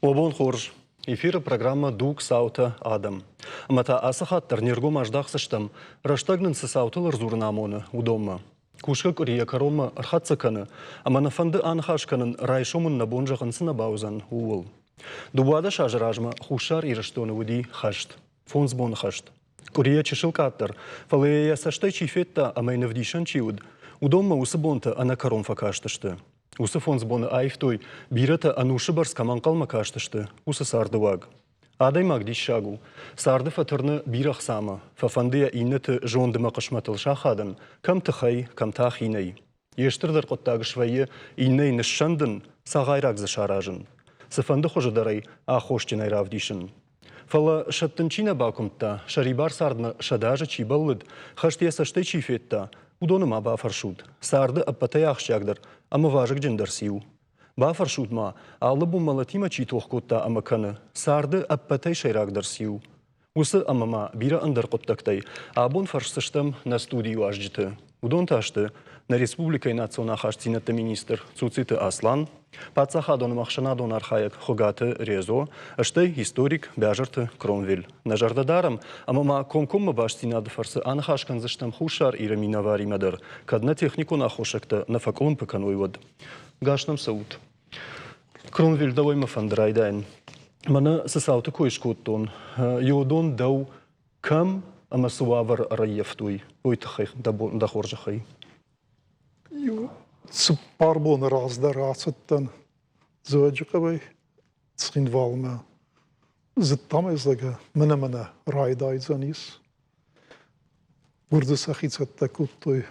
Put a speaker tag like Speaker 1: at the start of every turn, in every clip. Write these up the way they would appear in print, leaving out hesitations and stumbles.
Speaker 1: Уӕ бон хорз! Эфиры программӕ «Дуг, цаутӕ, адӕм». Ӕмӕ та ацы хатт дӕр не ргом аздахдзыстӕм, рӕстӕг нын цы цаутыл ӕрдзурын амоны, уыдонмӕ. Кусгӕ къуыри йӕ кӕронмӕ ӕрхӕццӕ кӕны, ӕмӕ нӕ фӕнды аныхас кӕнын, райсом ын нӕ бон зӕгъын цы нӕ бауыдзӕн, ууыл. 12 азы размӕ Хуссар Ирыстоны уыди хӕст. Фондз боны хӕст. Къуырийӕ чысыл къаддӕр, фӕлӕ йӕ йӕ цӕстӕй чи федта ӕмӕ йын ӕвдисӕн чи уыд, уыдонмӕ уыцы бонтӕ ӕнӕкӕрон фӕкастысты. Уыцы фондз боны аивтой, бирӕтӕ ӕнусы бӕрц кӕм ӕнхъӕлмӕ кастысты, уыцы царды уаг. Адӕймаг диссаг у. Царды фӕтырны бирӕ хцамӕ, фӕфӕнды йӕ иннӕты зонд ӕмӕ хъысмӕтыл сахадын, кӕм тыхӕй, кӕм та хинӕй. Йе стырдӕр хъуыддаг свӕййы иннӕйы ныссӕндын, цагъайраг дзы саразын. Цыфӕнды хуызы дӕр ӕй аххосджынӕй равдисын. Фӕлӕ сӕттын чи нӕ бакуымдта, сӕрибар цардмӕ 100 азы чи бӕллыд, хӕст йӕ цӕстӕй чи федта, уыдоны ма бафӕрсут, царды ӕппӕтӕй ахсджиагдӕр ӕмӕ вазыгджындӕр циу? Бафӕрсут ма, алы бон мӕлӕтимӕ чи тох кодта ӕмӕ кӕны, царды ӕппӕтӕй сӕйрагдӕр циу? Уыцы ӕмӕ ма бирӕ ӕндӕр хъуыддӕгтӕй абон фӕрсдзыстӕм нӕ студийы уазджыты. Уыдон та сты нӕ республикӕйы национ ахастдзинӕдты министр Цуциты Аслан, паддзахадон ӕмӕ ӕхсӕнадон архайӕг Хуыгаты Резо, стӕй историк Бязырты Кромвель. Нӕ зӕрдӕ дарӕм, ӕмӕ ма комкоммӕ бастдзинады фӕрцы аныхас кӕндзыстӕм Хуссар Иры минӕваримӕ дӕр, кӕд нӕ техникон аххосӕгтӕ нӕ фӕкъуылымпы кӕной, уӕд. Гас нӕм цӕут. Кромвель, дӕуӕй мӕ фӕнды райдайын. Мӕнӕ цы цауты кой скодтон, уыдон дӕу кӕм ӕмӕ цы уавӕры ӕрӕййӕфтой, уый тыххӕй дӕ хорзӕхӕй.
Speaker 2: Иу цыппар боны раздӕр ацыдтӕн Дзӕуӕджыхъӕуӕй Цхинвалмӕ. Зыдтам ӕй, зӕгъгӕ, мӕнӕ-мӕнӕ райдайдзӕнис. Гуырдзы сӕхи цӕттӕ кодтой.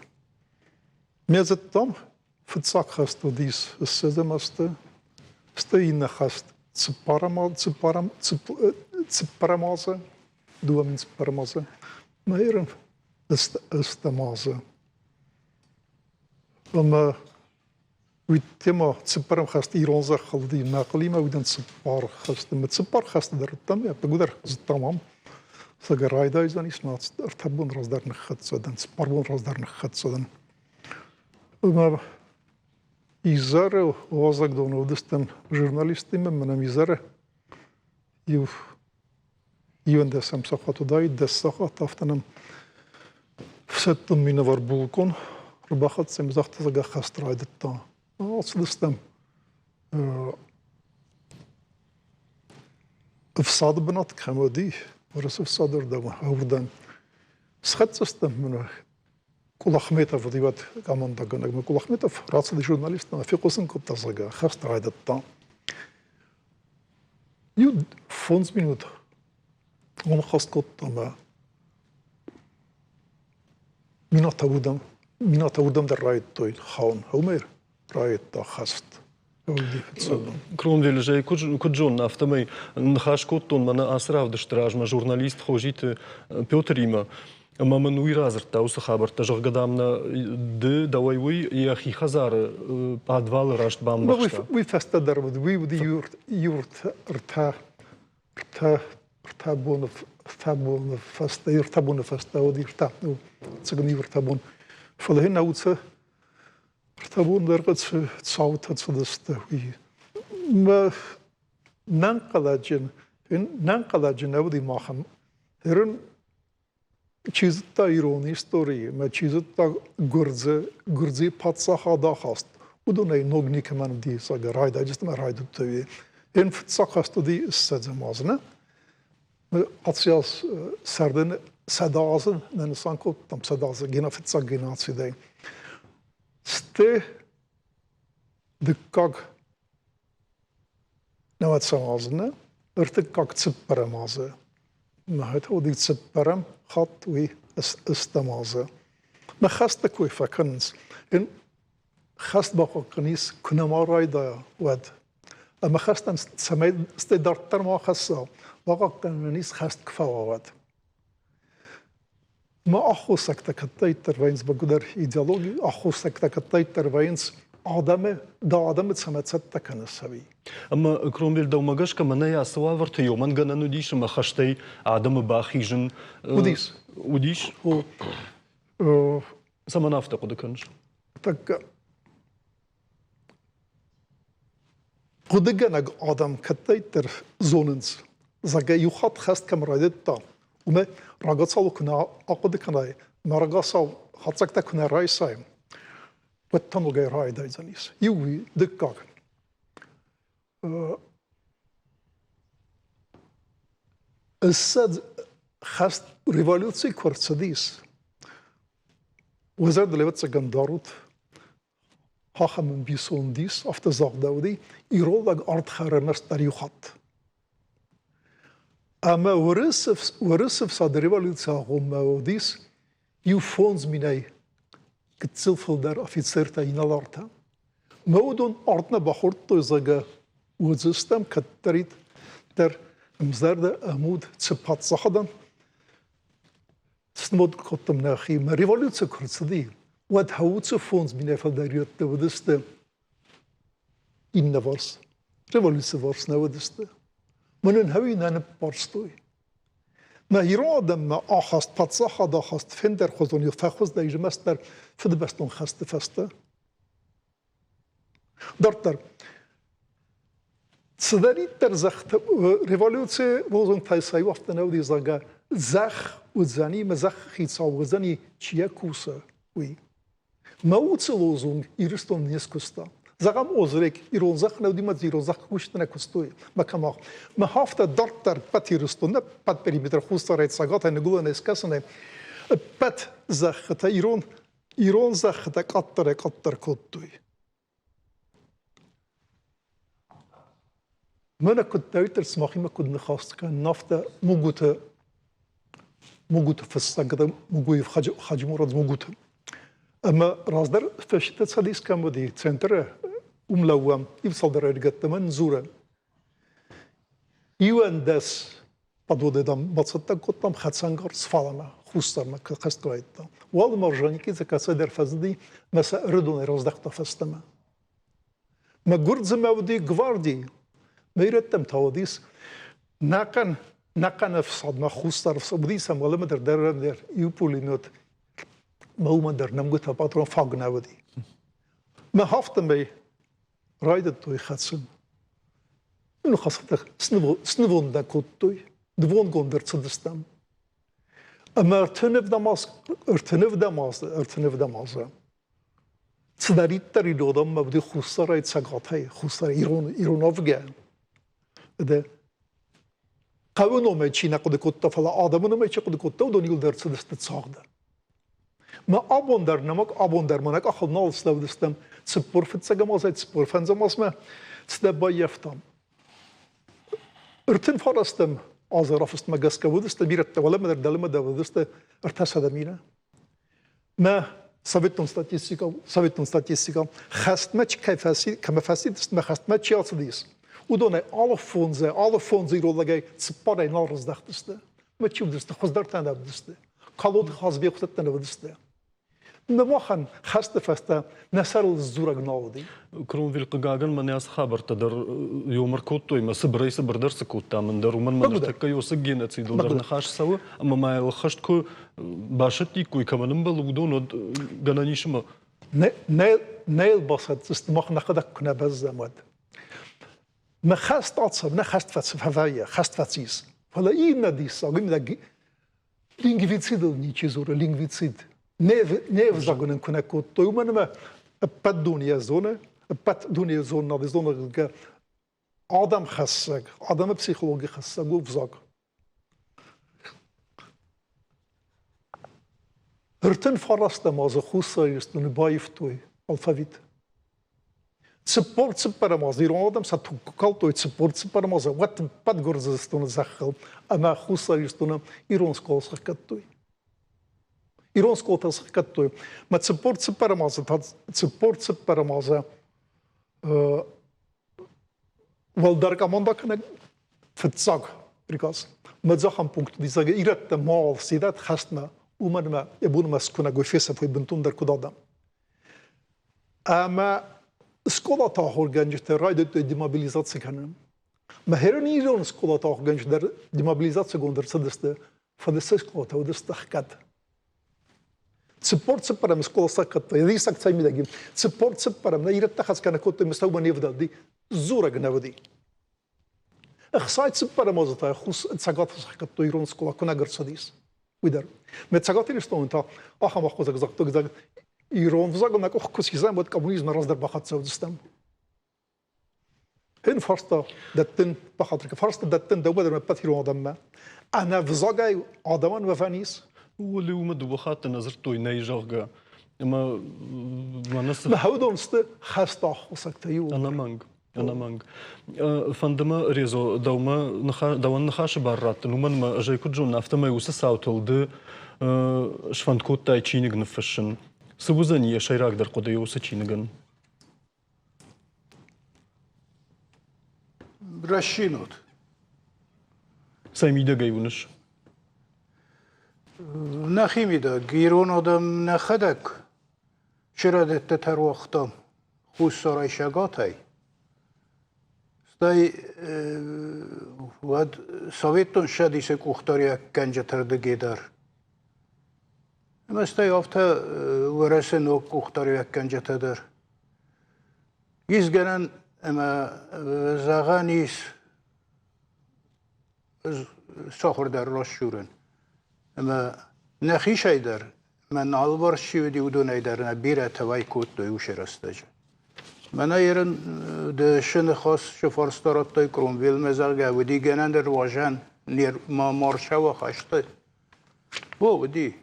Speaker 2: Ме зыдтам, фыццаг хӕст уыдис ссӕдзӕм азты, стӕй иннӕ хӕст цыппӕрӕм цыппӕрӕм азы, 2004 азы, мӕ ӕстӕм азы. Ӕмӕ уый тема цыппӕрӕм хӕст ирон зӕххыл уыди мӕхъхъӕлимӕ уыдӕн цыппар хӕсты. Мӕ цыппар хӕсты дӕр уыдтӕн, ӕппӕгуыдӕр зыдтам ам. Фӕлӕ райдайдзӕнис ӕртӕ бон раздӕр ныххӕццӕ дӕн, цыппар бон раздӕр ныххӕццӕ дӕн. Ӕмӕ изӕры уазӕгдоны уыдыстӕм журналисттимӕ, мӕнӕм изӕры иу иуӕндӕсӕм сахат уыдаид, дӕс сахат, афтӕ нӕм ӕфсӕддон минӕвар булкъон ӕрбахӕццӕ ӕмӕ загъта, зӕгъгӕ, хӕст райдыдта. Ацыдыстӕм ӕфсады бынат кӕм уыди, Уырысы ӕфсады рдӕм, уырдӕм. Схӕццӕ стӕм мӕнӕ Кулахметов уыди уӕд командӕгӕнӕг. Кулахметов рацыди журналисттӕм, фехъусын кодта, зӕгъгӕ, хӕст райдыдта. Иу фондз минут аныхас кодта ӕмӕ минӕтӕ уырдӕм, минӕтӕ уырдӕм дӕр райдыдтой хауын. Уымӕй райдыдта хӕст.
Speaker 1: Кромвель ӕз куыд зонын, афтӕмӕй ныхас кодтон мӕнӕ ацы равдысты размӕ журналист Хозиты Петримӕ. Ӕмӕ мын уый радзырдта уыцы хабӕрттӕ, зӕгъгӕ, дам, нӕ ды дӕуӕй уый йӕхи хӕдзары пъадвалы раст бамбӕхста.
Speaker 2: Уый фӕстӕдӕр уыд, уый уыд иу ӕртӕ ӕртӕ ӕртӕ боны ӕртӕ боны фӕстӕ ӕртӕ боны фӕстӕ уыд ӕртӕ ну цыгын иу ӕртӕ бон. Фӕлӕ нӕ уыцы ӕртӕ бон дӕргъы цы цаутӕ цыдысты, уый мӕ нӕнхъӕлӕджы нӕнхъӕлӕджы нӕ уыди махӕн. Ерын Чи зыдта ирон истори ӕмӕ чи зыдта гуырдзы, гуырдзыйы паддзахады ахаст, уыдонӕй ног никӕмӕн уыди зӕгъгӕ, райдайджыты ӕмӕ райдыдтой. Йын фыццаг хӕст уыди ссӕдзӕм азы, нӕ? Ацы аз сӕрды 100 азы нӕ нысан кодтам, 100 азы фыццаг геноцидӕй. Стӕй дыккаг нӕуӕдзӕм азы нӕ, ӕртыккаг цыппӕрӕм азы. Мӕ уыди цыппӕрӕм хатт уый ӕстӕм азы. Мӕ хӕсты кой фӕкӕнынц. Хӕст бахъахъхъӕнис, куы нӕма райдайа, уӕд. Ӕмӕ хӕстӕн цӕмӕй стӕй дарддӕр ма хӕсса, бахъахъхъӕнӕн ис хӕст куы фӕуа, уӕд. Мӕ аххосӕгтӕ кӕддӕриддӕр вӕййынц бӕгуыдӕр идеологи, аххосӕгтӕ кӕддӕриддӕр вӕййынц адӕмы, дӕ адӕмы цӕмӕ цӕттӕ кӕныс ӕви?
Speaker 1: Ӕмӕ Кромвель, дӕумӕ гӕсгӕ мӕнӕй ацы уавӕрты иумӕн гӕнӕн уыдис ӕмӕ хӕстӕй адӕмы бахизын?
Speaker 2: Уыдис.
Speaker 1: Уыдис? Цӕмӕн афтӕ хъуыды кӕныс?
Speaker 2: Тӕккӕ. Хъуыдыгӕнӕг адӕм кӕддӕриддӕр зонынц, зӕгъгӕ, иу хатт хӕст кӕм райдыдта, уымӕ рагацау куы нӕ ахъуыды кӕнай, мӕ рагацау хатдзӕгтӕ куы нӕ райсай, уӕд та ногӕй райдайдзӕнис. Иу уый, дыккаг. Ссӕдз хӕст революци куы ӕрцыдис, уӕ зӕрдыл ӕвӕццӕгӕн дарут, ахӕм ӕмбисонд ис, афтӕ загъдӕуыди, ирон лӕг ард хӕры ӕрмӕстдӕр иу хатт. Ӕмӕ Уырысы фсады революцийы агъоммӕ уыдис иу 5000-ӕй гыццыл фылдӕр офицертӕ, инӕлартӕ. Мӕ уыдон ард нӕ бахордтой, зӕгъгӕ, уыдзыстӕм кӕддӕриддӕр ӕмзӕрдӕ ӕмуд цы паддзахадӕн снывонд кодтам нӕхимӕ. Революци куы рцыди, уӕд уыцы 5000-ӕй фылдӕр ирӕттӕ уыдысты иннӕварс. Революци варс нӕ уыдысты. Мӕнӕн хӕуи нӕ ныббарстой. Мӕ ирон адӕммӕ ахаст, паддзахады ахаст фендӕрхуызон, фӕхуыздӕр ӕрмӕстдӕр Фыдыбӕстон хӕсты фӕстӕ. Дарддӕр. Цыдӕриддӕр зӕххы революцийы лозунгтӕй сӕ иу афтӕ нӕ уыди, зӕгъгӕ, зӕхх уыдзӕни мӕ зӕххы хицау уыдзӕни, чи йӕ кусы, уый. Мӕ уыцы лозунг Ирыстон не скуыста. Зӕгъӕм, Озрек ирон зӕхх нӕ уыди, мӕ ирон зӕхх кусты нӕ куыстой. Мӕ кӕмах. Мӕ афтӕ дарддӕр ӕппӕт Ирыстон, ӕппӕт периметр Хуссарӕй, Цӕгатӕй, Ныгуылӕнӕй, Скӕсӕнӕй, ӕппӕт зӕххытӕ ирон ирон зӕххытӕ къаддӕрӕй-къаддӕр кодтой. Мӕнӕ куыддӕриддӕр сымахимӕ куыд ныхас кӕнын, афтӕ Мугуты Мугуты фыссӕг Мугуев Хаджимурад Мугуты. Ӕмӕ раздӕр фӕсидты цӕдис кӕм уыди, центры, уым лӕууӕм, иу цалдӕр ӕрыгӕттӕ мӕн дзуры. 11 подводы дам бацӕттӕ кодтам хӕцӕнгарз фалӕмӕ, Хуссармӕ хӕст куы райдыдта. Уалынмӕ Орджоникидзе кӕцӕйдӕр фӕзынди мӕ сӕ Ӕрыдонӕй раздӕхта фӕстӕмӕ. Мӕ Гуырдзымӕ уыди гварди, мӕ ирӕттӕм та уыдис нӕхъӕн нӕхъӕн ӕфсадмӕ Хуссар уыдис ӕм уӕлӕмӕ дӕр дӕр иу пулемет, мӕ уымӕн дӕр нӕмгуытӕ патрон фаг нӕ уыди. Мӕ афтӕмӕй райдыдтой хӕцын. Ныхасӕгтӕ снывонд нӕ кодтой, нывондгонд ӕрцыдыстӕм. Ӕмӕ ӕртынӕвдӕм азы цыдӕриддӕр ирон уыди Хуссарӕй Цӕгатӕй, Хуссар ирон, ирон ӕвгӕ. Ды хъӕуы номӕй чи нӕ хъуыды кодта, фӕлӕ адӕмы номӕй чи хъуыды кодта, уыдон иуылдӕр цыдысты цагъды. Мӕ абон дӕр нӕмӕг абон дӕр мӕнӕ къахыл нал слӕудыстӕм 45 азӕй 45 азмӕ цыдӕр баййӕфтам. 39 азы рафыстмӕ гӕсгӕ уыдысты бирӕтӕ уӕлӕмӕ дӕр дӕлӕмӕ дӕр уыдысты 300 000. Мӕ советон статистика, советон статистика хӕстмӕ чи кӕй фӕци, кӕмӕ фӕцидысты, мӕ хӕстмӕ чи ацыдис, уыдонӕй алы фондзӕй, алы фондз ирон цыппарӕй нал раздӕхтысты. Мӕ чи уыдысты, хуыздӕртӕ нӕ уыдысты. Калоты Хазби хуыздӕртӕ нӕ уыдысты. Махӕн хӕсты фӕстӕ нӕ сӕрыл сдзурӕг нал уыди.
Speaker 1: Кромвель, хъыгагӕн, мӕнӕ ацы хабӕрттӕ дӕр юмор кодтой, мӕ цыбырӕй-цыбырдӕр цы кодтам, ӕндӕр уымӕн мӕ ныртӕккӕ уыцы геноцидыл дӕр ныхас цӕуы, ӕмӕ ма йыл ӕххӕст куы басӕттиккой, кӕмӕн ӕмбӕлы, уыдон, уӕд гӕнӕн ис ӕмӕ
Speaker 2: Нӕ йыл басӕтдзысты, мах нӕхӕдӕг куы нӕ бӕззӕм, уӕд. Нӕ хӕст ацӕуы, нӕ хӕст фӕвӕййы, хӕст фӕцис. Фӕлӕ иннӕ диссаг, иннӕ лингвицидыл ничи дзуры, лингвицид. Не взаг нын куы нӕ кодтой, уымӕн ӕмӕ ӕппӕт дуне зоны, ӕппӕт дуне зонынады зоны, адӕм хӕссӕг, адӕмы психологи хӕссӕг у взаг. 39 азы Хуссар Ирыстоны баивтой алфавит. 44 азы ирон адӕм сӕ туг куы калдтой, 44 азы уӕд ӕппӕт Гуырдзыстоны зӕххыл ӕмӕ Хуссар Ирыстоны ирон скъола сӕхгӕдтой. Ирон скъолатӕ сӕхгӕдтой. Мӕ 44 азы та 44 азы уӕлдӕр командӕкӕнӕг фыццаг приказ. Мӕдзӕхӕн пункт уыди, ирӕттӕ мал сидӕт хӕстмӕ, уымӕн ӕмӕ йӕ бонмӕ скуынӕг уый фесӕфой бынтондӕр куыд адӕм. Ӕмӕ скъолаты ахуыргӕнджытӕ райдыдтой демобилизаци кӕнын. Мӕ хӕрын ирон скъолаты ахуыргӕнджытӕ дӕр демобилизацигонд ӕрцыдысты, фӕлӕ сӕ скъолатӕ уыдысты ӕхгӕд. 44 скъола сӕхгӕдтой, рисаг цӕй мидӕг 44 нӕ ирӕттӕ хӕцгӕ нӕ кодтой, мӕ сӕумӕ не вдӕлди. Дзурӕг нӕ уыди. Ӕхсай цыппӕрӕм азы та хус Цӕгаты сӕхгӕдтой ирон скъола куынӕг ӕрцыдис. Уый дӕр. Мӕ Цӕгат Ирыстоны та ахӕм аххосаг загътой, ирон взагыл нӕ къух куы сисӕм, уӕд коммунизмы раздӕр бахӕццӕ уыдзыстӕм. Ын фарста дӕттын, бахатыр фарста дӕттын дӕумӕ дӕр ӕппӕт ирон адӕммӕ. Ӕнӕ взагӕй адӕмӕн уӕвӕн ис?
Speaker 1: Уӕле уымӕ дыууӕ хатты нӕ дзырдтой нӕй, зӕгъгӕ. Ӕмӕ мӕнӕ цы...
Speaker 2: Уыдон сты хӕсты аххосӕгтӕ иууылдӕр.
Speaker 1: Ӕнӕмӕнг. Ӕнӕмӕнг. Фӕнды мӕ, Резо, дӕумӕ дӕуӕн ныхасы бар раттын, уымӕн ӕмӕ ӕз ӕй куыд зонын, афтӕмӕй уыцы цаутыл ды сфӕнд кодтай чиныг ныффыссын. Цы уыдзӕни йӕ сӕйрагдӕр хъуыды уыцы чиныгӕн?
Speaker 3: Рӕсинут.
Speaker 1: Цӕй мидӕгӕй уыныс?
Speaker 3: Нӕхи мидӕг ирон адӕм нӕхӕдӕг чырӕдӕттӕ ӕруагътам Хуссарӕй Сӕгатӕй. Стӕй уӕд Советон Цӕдисы къухдариуӕггӕнджыты рдыгӕй дӕр. Ӕмӕ стӕй афтӕ Уӕрӕсе ног къухдариуӕггӕнджытӕ дӕр. Ис гӕнӕн ӕмӕ зӕгъӕн ис, ӕз сахуыр дӕр раст Ӕмӕ нӕхицӕй дӕр мӕ алыварс чи уыди, уыдонӕй дӕр нӕ бирӕтӕ уӕй кодтой уыцы рӕстӕджы. Мӕнӕ ерын дысы ныхас цы фарста радтой Кромвелмӕ, зӕгъгӕ, уыди гӕнӕн дӕр уазӕн ма маршӕуа хӕсты. О, уыди.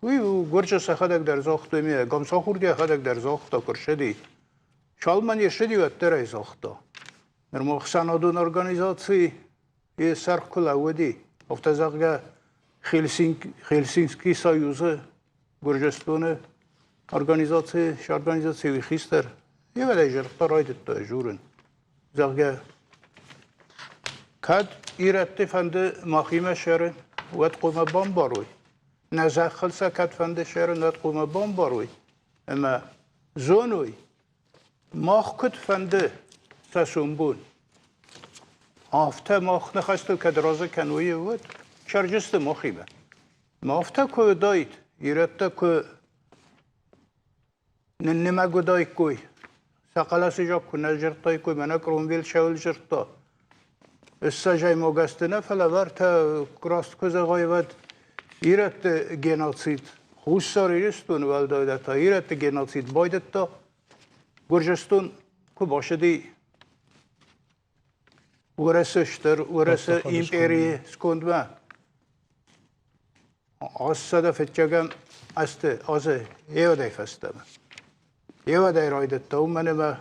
Speaker 3: Уый гуырджы сӕхӕдӕг дӕр загътой ме, Гамсахурди йӕхӕдӕг дӕр загъта, куы рцыди. Цалынмӕ не ссыди, уӕддӕр ӕй загъта. Нырма ӕхсӕнадон организаци йӕ сӕргъ куы лӕууыди, афтӕ зӕгъгӕ, Хельсинский союзы Гуырдзыстоны организаци, организацийы хистӕр, ивӕдӕй зӕрдтӕ райдыдта журын, зӕгъгӕ, кӕд ирӕтты фӕнды махимӕ сӕрын, уӕд хъуамӕ бамбарой. Нӕ зӕххыл сӕ кӕд фӕнды сӕрын, уӕд хъуамӕ бамбарой ӕмӕ зоной, Мах куыд фӕнды сӕ сомбон, афтӕ мах ныхӕстыл кӕд разы кӕной, уӕд цӕрджысты махимӕ. Афтӕ куы уыдаид, ирӕттӕ куы ныннымӕг уыдаиккой, сӕ хъӕлӕсы заг куы нӕ дзырдтаиккой, мӕнӕ Кромвель цӕуыл дзырдта, ссӕдзӕй могӕсты нӕ, фӕлӕ уӕртӕ раст куы зӕгъай, уӕд ирӕтты геноцид Хуссар Ирыстоны уӕлдайдӕр та ирӕтты геноцид байдыдта Гуырдзыстон куы бацыди Уӕрӕсе стыр Уӕрӕсе империйы скондмӕ. 805 азты азы еуӕдӕй фӕстӕмӕ. Еуӕдӕй райдыдта, уымӕн ӕмӕ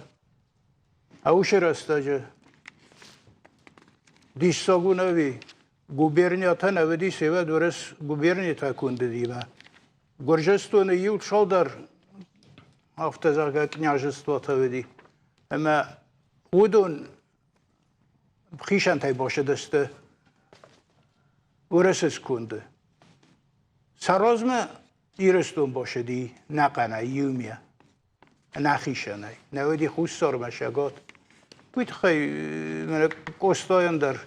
Speaker 3: ӕусы рӕстӕджы диссаг у ӕви губерниатӕ нӕ уыдис, еуӕд уырыс губернитӕ конд уыдимӕ. Гуырдзыстоны иу цалдӕр афтӕ зӕгъгӕ княжествотӕ уыди. Ӕмӕ уыдон хицӕнтӕй бацыдысты Уырысы сконды. Сӕ размӕ Ирыстон бацыди нӕхъӕнӕй иумӕ, ӕнӕхицӕнӕй. Нӕ уыди Хуссармӕ Сӕгат. Уый тыххӕй мӕнӕ Къостайӕн дӕр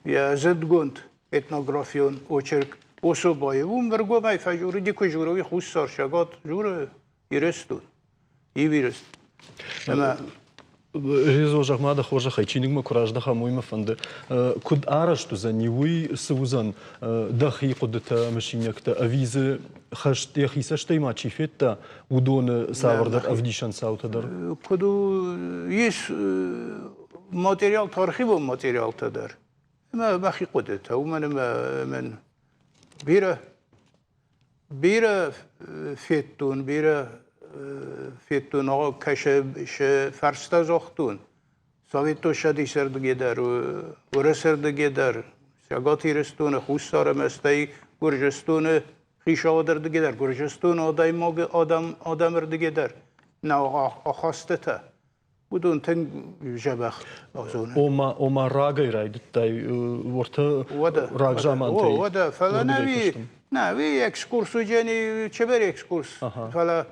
Speaker 3: йӕ зындгонд этнографион очерк Особайы уым ӕргомӕй фӕжурыди, куы журы, уый Хуссар Сӕгат журы Ирыстон. Иу Ирыстон. Ӕмӕ
Speaker 1: Резо, зӕгъ-ма дӕ хорзӕхӕй, чиныгмӕ куы раздӕхӕм, уый мӕ фӕнды. Куыд арӕзт уыдзӕни, уый цы уыдзӕн дӕхи хъуыдытӕ, мысинӕгтӕ, ӕви дзы хӕст йӕхи цӕстӕй ма чи федта, уыдоны цавӕрдӕр ӕвдисӕн цаутӕ дӕр?
Speaker 3: Куыд у, ис материалтӕ, архивон материалтӕ дӕр. Ӕмӕ мӕхи хъуыдытӕ, уымӕн ӕмӕ мӕн бирӕ Бирӕ федтон, бирӕ федтон, кӕсы фӕрстӕ загътон. Советон Цӕдисӕрдыгӕй дӕр, Уӕрӕсердыгӕй дӕр, Цӕгат Ирыстоны, Хуссар ӕмӕ стӕй Гуырдзыстоны хицауадырдыгӕй дӕр, Гуырдзыстоны адӕймаг адӕм адӕмырдыгӕй дӕр нӕ ахастытӕ. Уыдон тынг дзӕбӕх зоны.
Speaker 1: Ома, ома рагӕй райдыдтай уӕртӕ рагзамантӕй?
Speaker 3: Уӕдӕ, фӕлӕ нӕ уый, нӕ уый экскурс уыдзӕни чебер экскурс. Фӕлӕ,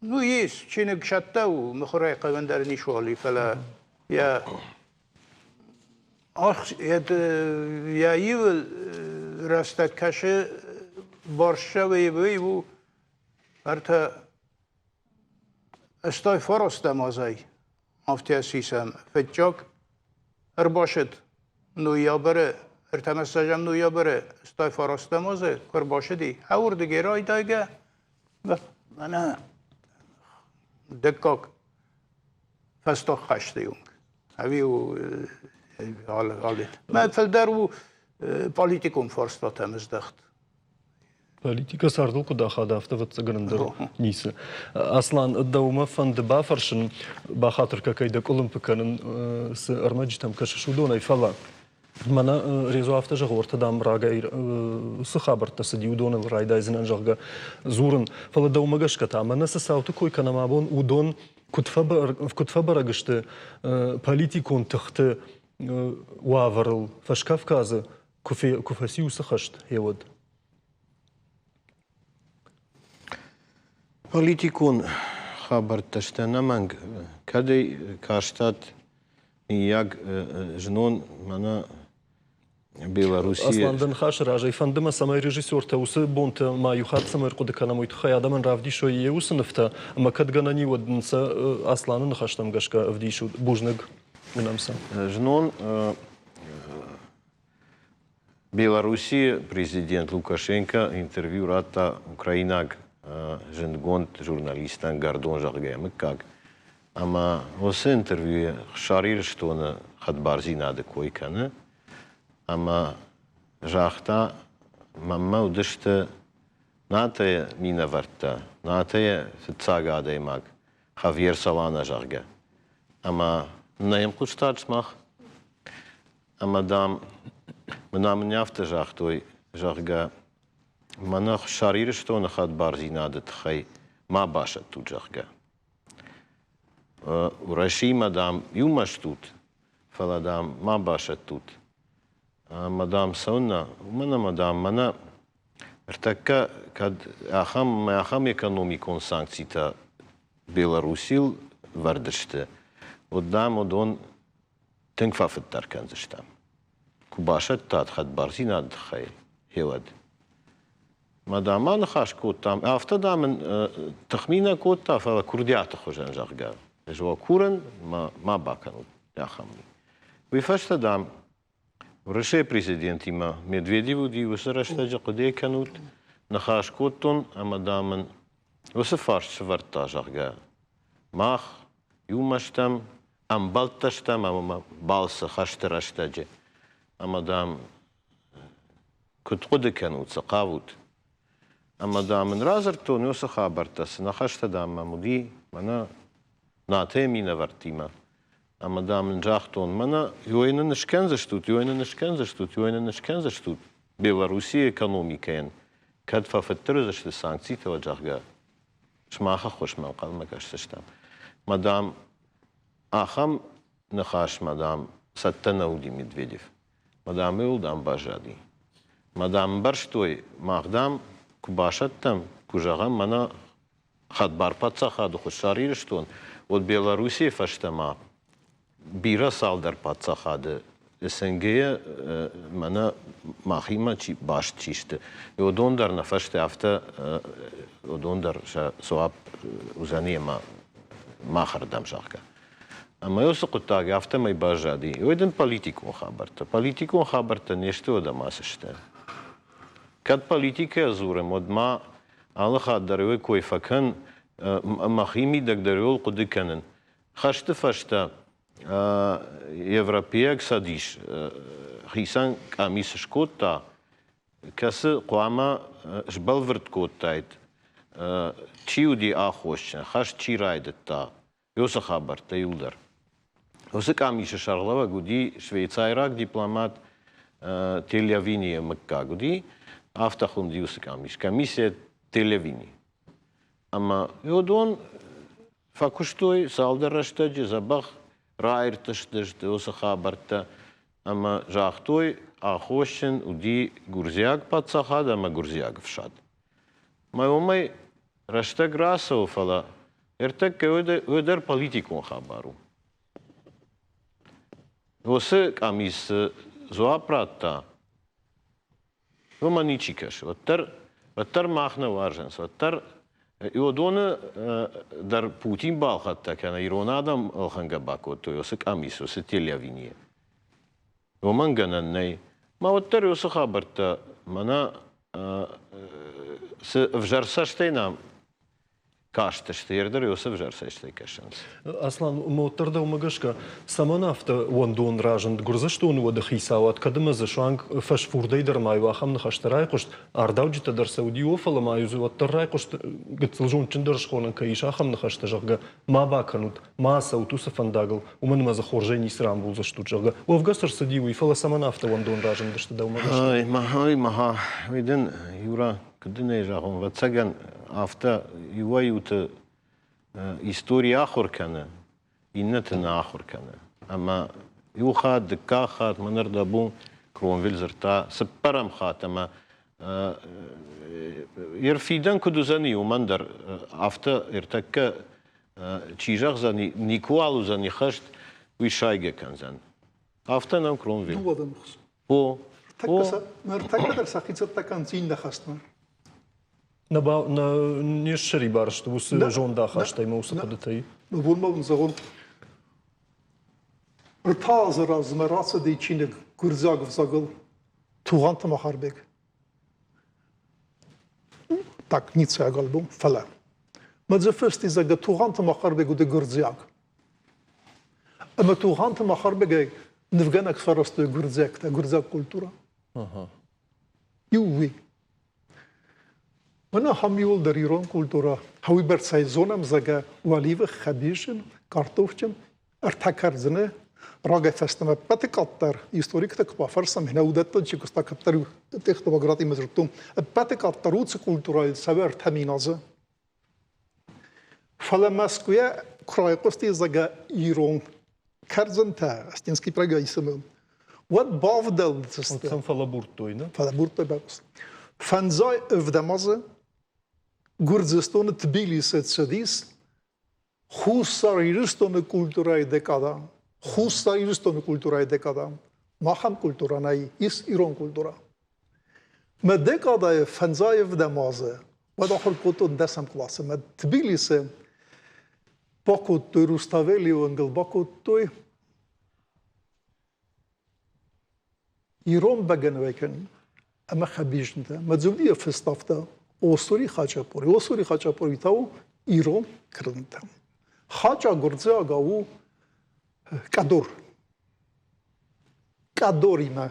Speaker 3: ну, ис, чиныг цӕттӕ у, мыхуырӕй хъӕуӕн дӕр ницуал и, фӕлӕ йӕ йӕ ивыл рӕстӕг кӕсы Борщевый уый у ӕртӕ 89 азӕй. Афтӕ сисӕм фыццаг ӕрбацыд ноябры, ӕртӕмӕссӕзӕм ноябры стай фарастӕм азы куы ӕрбацыди, ӕуырдыгӕй райдайгӕ мӕнӕ дыккаг фӕстаг хӕсты онг. Ӕви у Мӕ фылдӕр у политикон фарстатӕм здӕхт.
Speaker 1: Политикӕ цардыл куыд ахады, афтӕ ӕвӕццӕгӕн ӕндӕр ницы. Аслан, дӕумӕ фӕнды бафӕрсын, бахатыр кӕ, кӕй дӕ къуылымпы кӕнын, цы ӕрмӕджытӕм кӕсыс, уыдонӕй, фӕлӕ мӕнӕ Резо афтӕ зӕгъы, уӕртӕ, дам, рагӕй цы хабӕрттӕ цыди, уыдоныл райдайдзынӕн, зӕгъгӕ, дзурын. Фӕлӕ дӕумӕ гӕсгӕ та, мӕнӕ цы цауты кой кӕнӕм абон, уыдон куыд фӕбӕрӕг сты политикон тыхты уавӕрыл Фӕскавказы, куы фӕци уыцы хӕст, гъеуӕд?
Speaker 4: Политикон хабӕрттӕ сты ӕнӕмӕнг. Кӕд ӕй кастат, миййаг, знон мӕнӕ Белоруссийы...
Speaker 1: Аслан, дӕ ныхасы разӕй фӕнды мӕ, цӕмӕй режиссертӕ уыцы бонты ма иу хатт цӕмӕй ӕрхъуыды кӕнӕм, уый тыххӕй адӕмӕн равдисой йе уыцы нывтӕ, ӕмӕ кӕд гӕнӕн и, уӕд нын сӕ Асланы ныхӕстӕм гӕсгӕ ӕвдисут. Бузныг уынӕм сӕ.
Speaker 4: Знон Белоруссийы президент Лукашенко интервью радта украинаг зындгонд журналистӕн Гордон, зӕгъгӕ, мыггаг. Ӕмӕ уыцы интервьюйы Хуссар Ирыстоны хӕдбардзинады кой кӕны ӕмӕ загъта, мӕнмӕ уыдысты НАТО-йы минӕвӕрттӕ, НАТО-йы фыццаг адӕймаг Хавьер Солана, зӕгъгӕ. Ӕмӕ нӕ йӕм хъуыстат сымах? Ӕмӕ, дам, мын мын афтӕ загътой, зӕгъгӕ, мӕнӕ Хуссар Ирыстоны хӕдбардзинады тыххӕй ма басӕттут, зӕгъгӕ. Уӕрӕсеимӕ, дам, иумӕ стут, фӕлӕ, дам, ма басӕттут. Ӕмӕ, дам, цӕуыннӕ? Уымӕн ӕмӕ, дам, мӕнӕ ӕртӕккӕ кӕд ахӕм ахӕм экономикон санкцитӕ Белоруссийыл вӕрд сты, уӕд, дам, уыдон тынг фӕфыддӕр кӕндзыстӕм. Куы басӕттат хӕдбардзинады тыххӕй, гъеуӕд. Мӕ дам аныхас кодтам, афтӕ дам ын тыхми нӕ кодта, фӕлӕ курдиаты хуызӕн, зӕгъгӕ, ӕз уӕ курын, ма, ма бакӕнут ахӕм ми. Уый фӕстӕ, дам, Уӕрӕсейы президентимӕ Медведев уыди, уыцы рӕстӕджы хъуыды кӕнут, ныхас кодтон ӕмӕ, дам, ын уыцы фарст сӕвӕрдта, зӕгъгӕ, мах иумӕ стӕм, ӕмбӕлттӕ стӕм ӕмӕ балцы хӕсты рӕстӕджы. Ӕмӕ, дам, куыд хъуыды кӕнут, цы хъавут? Ӕмӕ, дам, ын радзырдтон уыцы хабӕрттӕ, цы ныхӕстӕ, дам, мӕм уыди, мӕнӕ НАТО-йы минӕвӕрттимӕ. Ӕмӕ, дам, ын загътон, мӕнӕ ёй нын скӕндзыстут, ёй нын скӕндзыстут, ёй нын скӕндзыстут Белоруссийы экономикӕйӕн, кӕд фӕфыддӕр уыдзысты санкцитӕ, уӕд, зӕгъгӕ, сымах ӕххуысмӕ ӕнхъӕлмӕ кӕсдзыстӕм. Мадам, ахӕм ныхасмӕ, дам, цӕттӕ нӕ уыди Медведев. Мадам-иу, дам, баззади. Мадам ӕмбӕрстой, мах, дам, куы басӕттӕм, куы зӕгъӕм, мӕнӕ хӕдбар паддзахады Хуссар Ирыстон, уӕд Белоруссийы фӕстӕмӕ бирӕ цалдӕр паддзахады СНГ-йӕ мӕнӕ махимӕ чи баст чи сты, уыдон дӕр нӕ фӕстӕ афтӕ уыдон дӕр сӕ дзуапп уыдзӕни ӕмӕ махӕрдӕм, зӕгъгӕ. Ӕмӕ уыцы хъуыддаг афтӕмӕй баззади. Уый дын политикон хабӕрттӕ. Политикон хабӕрттӕ не сты, уӕд ӕмӕ цы сты? Кӕд политикӕйӕ дзурӕм, уӕд ма алы хатт дӕр уый кой фӕкӕн, мӕхи мидӕг дӕр уыл хъуыды кӕнын. Хӕсты фӕстӕ Европейаг Цӕдис хицӕн къамис скодта, кӕцы хъуамӕ сбӕлвырд кодтаид, чи уыди аххосджын, хӕст чи райдыдта, уыцы хабӕрттӕ иуылдӕр. Уыцы къамисы сӕргълӕууӕг уыди швейцайраг дипломат Тельявинийы мыггаг уыди, афтӕ хуынди уыцы къамис, комиссия Тельявини. Ӕмӕ уыдон фӕкуыстой цалдӕр рӕстӕджы, дзӕбӕх раиртӕстысты уыцы хабӕрттӕ ӕмӕ загътой, аххосджын уыди гуырдзиаг паддзахад ӕмӕ гуырдзиаг ӕфсад. Мӕ уымӕй рӕстӕг рацӕуы, фӕлӕ ӕртӕккӕ уый дӕр политикон хабар у. Уыцы къамис дзуапп радта, Уымӕ ничи кӕсы. Уӕддӕр, уӕддӕр мах нӕ уарзынц, уӕддӕр. Уыдоны дӕр Путин балхӕдта кӕнӕ ирон адӕм ӕлхӕнгӕ бакодтой уыцы къамис, уыцы телеавинийы. Уымӕн гӕнӕн нӕй. Ма уӕддӕр уыцы хабӕрттӕ мӕнӕ цы ӕвзӕр цӕстӕй нӕм кастысты, ӕрдӕр уыцы ӕвзӕр цӕстӕй кӕсынц.
Speaker 1: Аслан, уӕддӕр дӕумӕ гӕсгӕ, цӕмӕн афтӕ уӕндон разынд Гуырдзыстоны уӕды хицауад, кӕд ӕмӕ дзы суанг фӕсфурдӕй дӕр ма иу ахӕм ныхӕстӕ райхъуыст, ардауджытӕ дӕр сӕ уыди, о, фӕлӕ ма иу дзы уӕддӕр райхъуыст, гыццыл зондджындӕр схонӕн кӕй ис, ахӕм ныхӕстӕ, зӕгъгӕ, ма бакӕнут, ма ацӕут уыцы фӕндагыл, уымӕн ӕмӕ дзы хорзӕй ницы рамбулдзыстут, зӕгъгӕ. Уӕвгӕ цы рцыди уый, фӕлӕ цӕмӕн афтӕ уӕндон разындысты дӕумӕ гӕсгӕ?
Speaker 4: Ай, ма, ай, ма, уый дын, Юра, куыд дын ӕй зӕгъон, ӕвӕццӕгӕн, афтӕ иуӕй-иуты истори ахуыр кӕны, иннӕты нӕ ахуыр кӕны. Ӕмӕ иу хатт, дыккаг хатт мӕнӕрдӕбон Кромвель дзырдта цыппӕрӕм хатт ӕмӕ йе рфидӕн куыд уыдзӕни, уымӕн дӕр афтӕ ӕртӕккӕ чи зӕгъдзӕни, никуал уыдзӕни хӕст, уый сайгӕ кӕндзӕн. Афтӕ нӕм Кромвель.
Speaker 2: Дыууӕ адӕмы хсӕн.
Speaker 4: О.
Speaker 2: Ныртӕккӕ дӕр сӕхи цӕттӕ кӕнынц иннӕ хӕстмӕ.
Speaker 1: Нӕ, нӕ не ссӕрибар сты уыцы зондахастӕй ӕмӕ уыцы хъуыдытӕй.
Speaker 2: Мӕ бон ма уын зӕгъон, ӕртӕ азы размӕ рацыди чиныг гуырдзиаг ӕвзагыл Тугъанты Махарбег. Так, ницӕйаг альбом, фӕлӕ. Мӕ дзы фыст и, зӕгъгӕ, Тугъанты Махарбег уыди гуырдзиаг. Ӕмӕ Тугъанты Махарбегӕй нывгӕнӕг сарӕзтой гуырдзиӕгтӕ, гуырдзиаг культурӕ. Иу уый. Мӕнӕ ахӕм иуылдӕр ирон культурӕ, уыйбӕрцӕй зонӕм, зӕгъгӕ, уӕливых, хӕбизджын, картофджын, ӕртӕ кӕрдзыны рагӕй фӕстӕмӕ ӕппӕты къаддӕр историктӕ куы бафӕрсӕм, ӕнӕ уыдӕттӕн чи куыста, кӕддӕр технографимӕ дзырдтон, ӕппӕты къаддӕр уыцы культурӕйы цӕуы 3 000 азы. Фӕлӕ Мӕскуыйӕ куы райхъуысти, зӕгъгӕ, ирон кӕрдзынтӕ Остинский прогрессимӕ, уӕд бавдӕлдысты.
Speaker 1: Сӕм фӕлӕбурдтой, нӕ?
Speaker 2: Фӕлӕбурдтой бакуыст. Фӕндзай ӕвдӕм азы Гуырдзыстоны Тбилисы цыдис Хуссар Ирыстоны культурӕйы декада. Хуссар Ирыстоны культурӕйы декада. Махӕн культурӕ нӕй, ис ирон культурӕ. Мӕ декадӕйы фӕндзай ӕвдӕм азы уӕд ахуыр кодтон дӕсӕм къласы. Мӕ Тбилисы бакодтой Руставелийы уынгыл бакодтой ирон бӕгӕныйӕ кӕнын ӕмӕ хӕбизджынтӕ. Мӕ дзурдийӕ фыст афтӕ Осури хачъапури. Осури хачъапури та у ирон кӕрдзынтӕ. Хачъа гуырдзиагау у къӕдор. Къӕдоримӕ.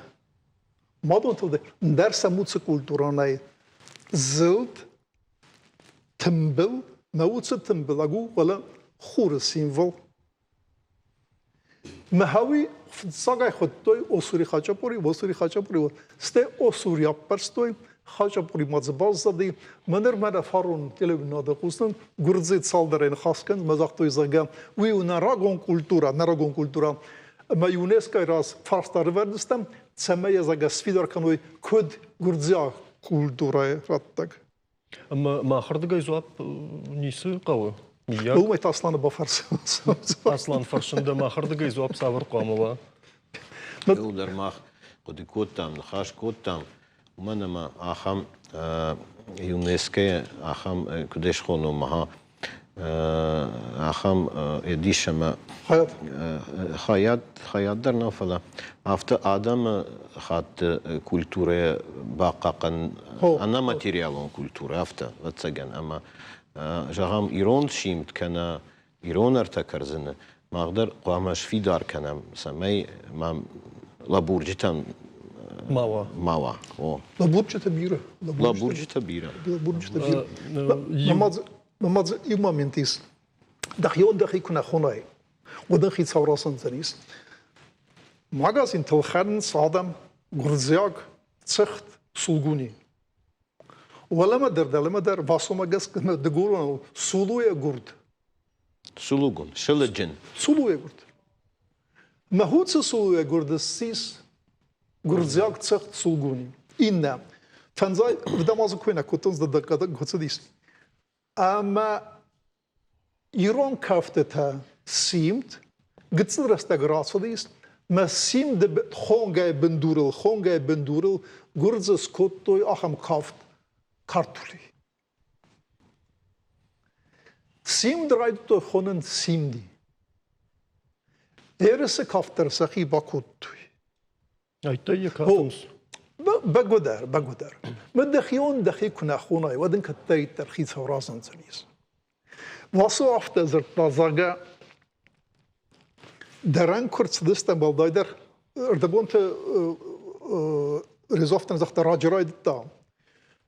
Speaker 2: Мадонтыл дӕр сӕм уыцы культуронӕй зылд, тымбыл, нӕ уыцы тымбылӕг у, фӕлӕ хуры символ. Мӕхӕуи фыццагӕй хуыдтой Осури хачъапури, Осури хачъапури. Стӕй Осури аппӕрстой, хачъапури ма дзы баззади. Мӕнӕр мӕнӕ фарон телевиденады хъусын, гуырдзы цалдӕрӕй ныхас кӕн, мӕ загътой, зӕгъгӕ, уый у нӕ рагон культурӕ, нӕ рагон культурӕ. Ӕмӕ ЮНЕСКО-йы раз фарста ӕрывӕрдзыстӕм, цӕмӕй, зӕгъгӕ, сфидар кӕной, куыд гуырдзиаг культурӕйы раттӕг.
Speaker 1: Ӕмӕ махырдыгӕй дзуапп ницы хъӕуы?
Speaker 2: Миййаг? Уымӕй та Асланы бафӕрсын.
Speaker 1: Аслан, фӕрсын дӕ, махырдыгӕй дзуапп цавӕр хъуамӕ уа?
Speaker 4: Иуылдӕр мах хъуыды кодтам, ныхас кодтам, уымӕн ӕмӕ ахӕм ЮНЕСКО-йы ахӕм, куыд ӕй схонон, ахӕм ис ӕмӕ хайад, хайад дӕр нӕ, фӕлӕ афтӕ адӕмы хатты культурӕ бахъахъхъӕн ӕнӕматериалон культурӕ, афтӕ, ӕвӕццӕгӕн, ӕмӕ зӕгъӕм, ирон симд кӕнӕ ирон ӕртӕ кӕрдзыны мах дӕр хъуамӕ сфидар кӕнӕм, цӕмӕй ма лӕбурджытӕн
Speaker 1: ма уа.
Speaker 4: Ма уа. О.
Speaker 2: Лӕбурджытӕ бирӕ.
Speaker 4: Лӕбурджытӕ бирӕ.
Speaker 2: Лӕбурджытӕ бирӕ. Мӕ дзы иу момент ис. Дӕхион дӕхи куы нӕ хонай, уӕд ын хицау рацӕндзӕнис. Магазинтыл хӕрынц адӕм гуырдзиаг цыхт сулгуни. Уӕлӕмӕ дӕр, дӕлӕмӕ дӕр Васомӕ гӕсгӕ дыгурон сулуйӕ гуырд.
Speaker 4: Сулугун, сылыджын.
Speaker 2: Сулуйӕ гуырд. Мӕ хуцы сулуйӕ гуырд ссис гуырдзиаг цыхт сулгуни. Иннӕ. Фӕндзай ӕвдӕм азы куы нӕ кодтон, цыдис. Ӕмӕ ирон кӕфтытӕ симд гыццыл рӕстӕг рацыдис, мӕ симды хонгӕ бындурыл, хонгӕ бындурыл гуырдзы скодтой ахӕм кафт картули. Симд райдыдтой хонын Симди. Ерысы кафт дӕр сӕхи бакодтой.
Speaker 1: Айдтай йӕ кафынц.
Speaker 2: Бӕгуыдӕр, бӕгуыдӕр. Мӕ дӕхион дӕхи куы нӕ хонай, уӕд ын кӕддӕриддӕр хицау разындзӕнис. Васо афтӕ дзырдта, зӕгъгӕ, дӕрӕн куы рцыдыстӕм, уӕлдайдӕр ӕрдӕбонты Резовтӕн загъта, раджы райдыдта.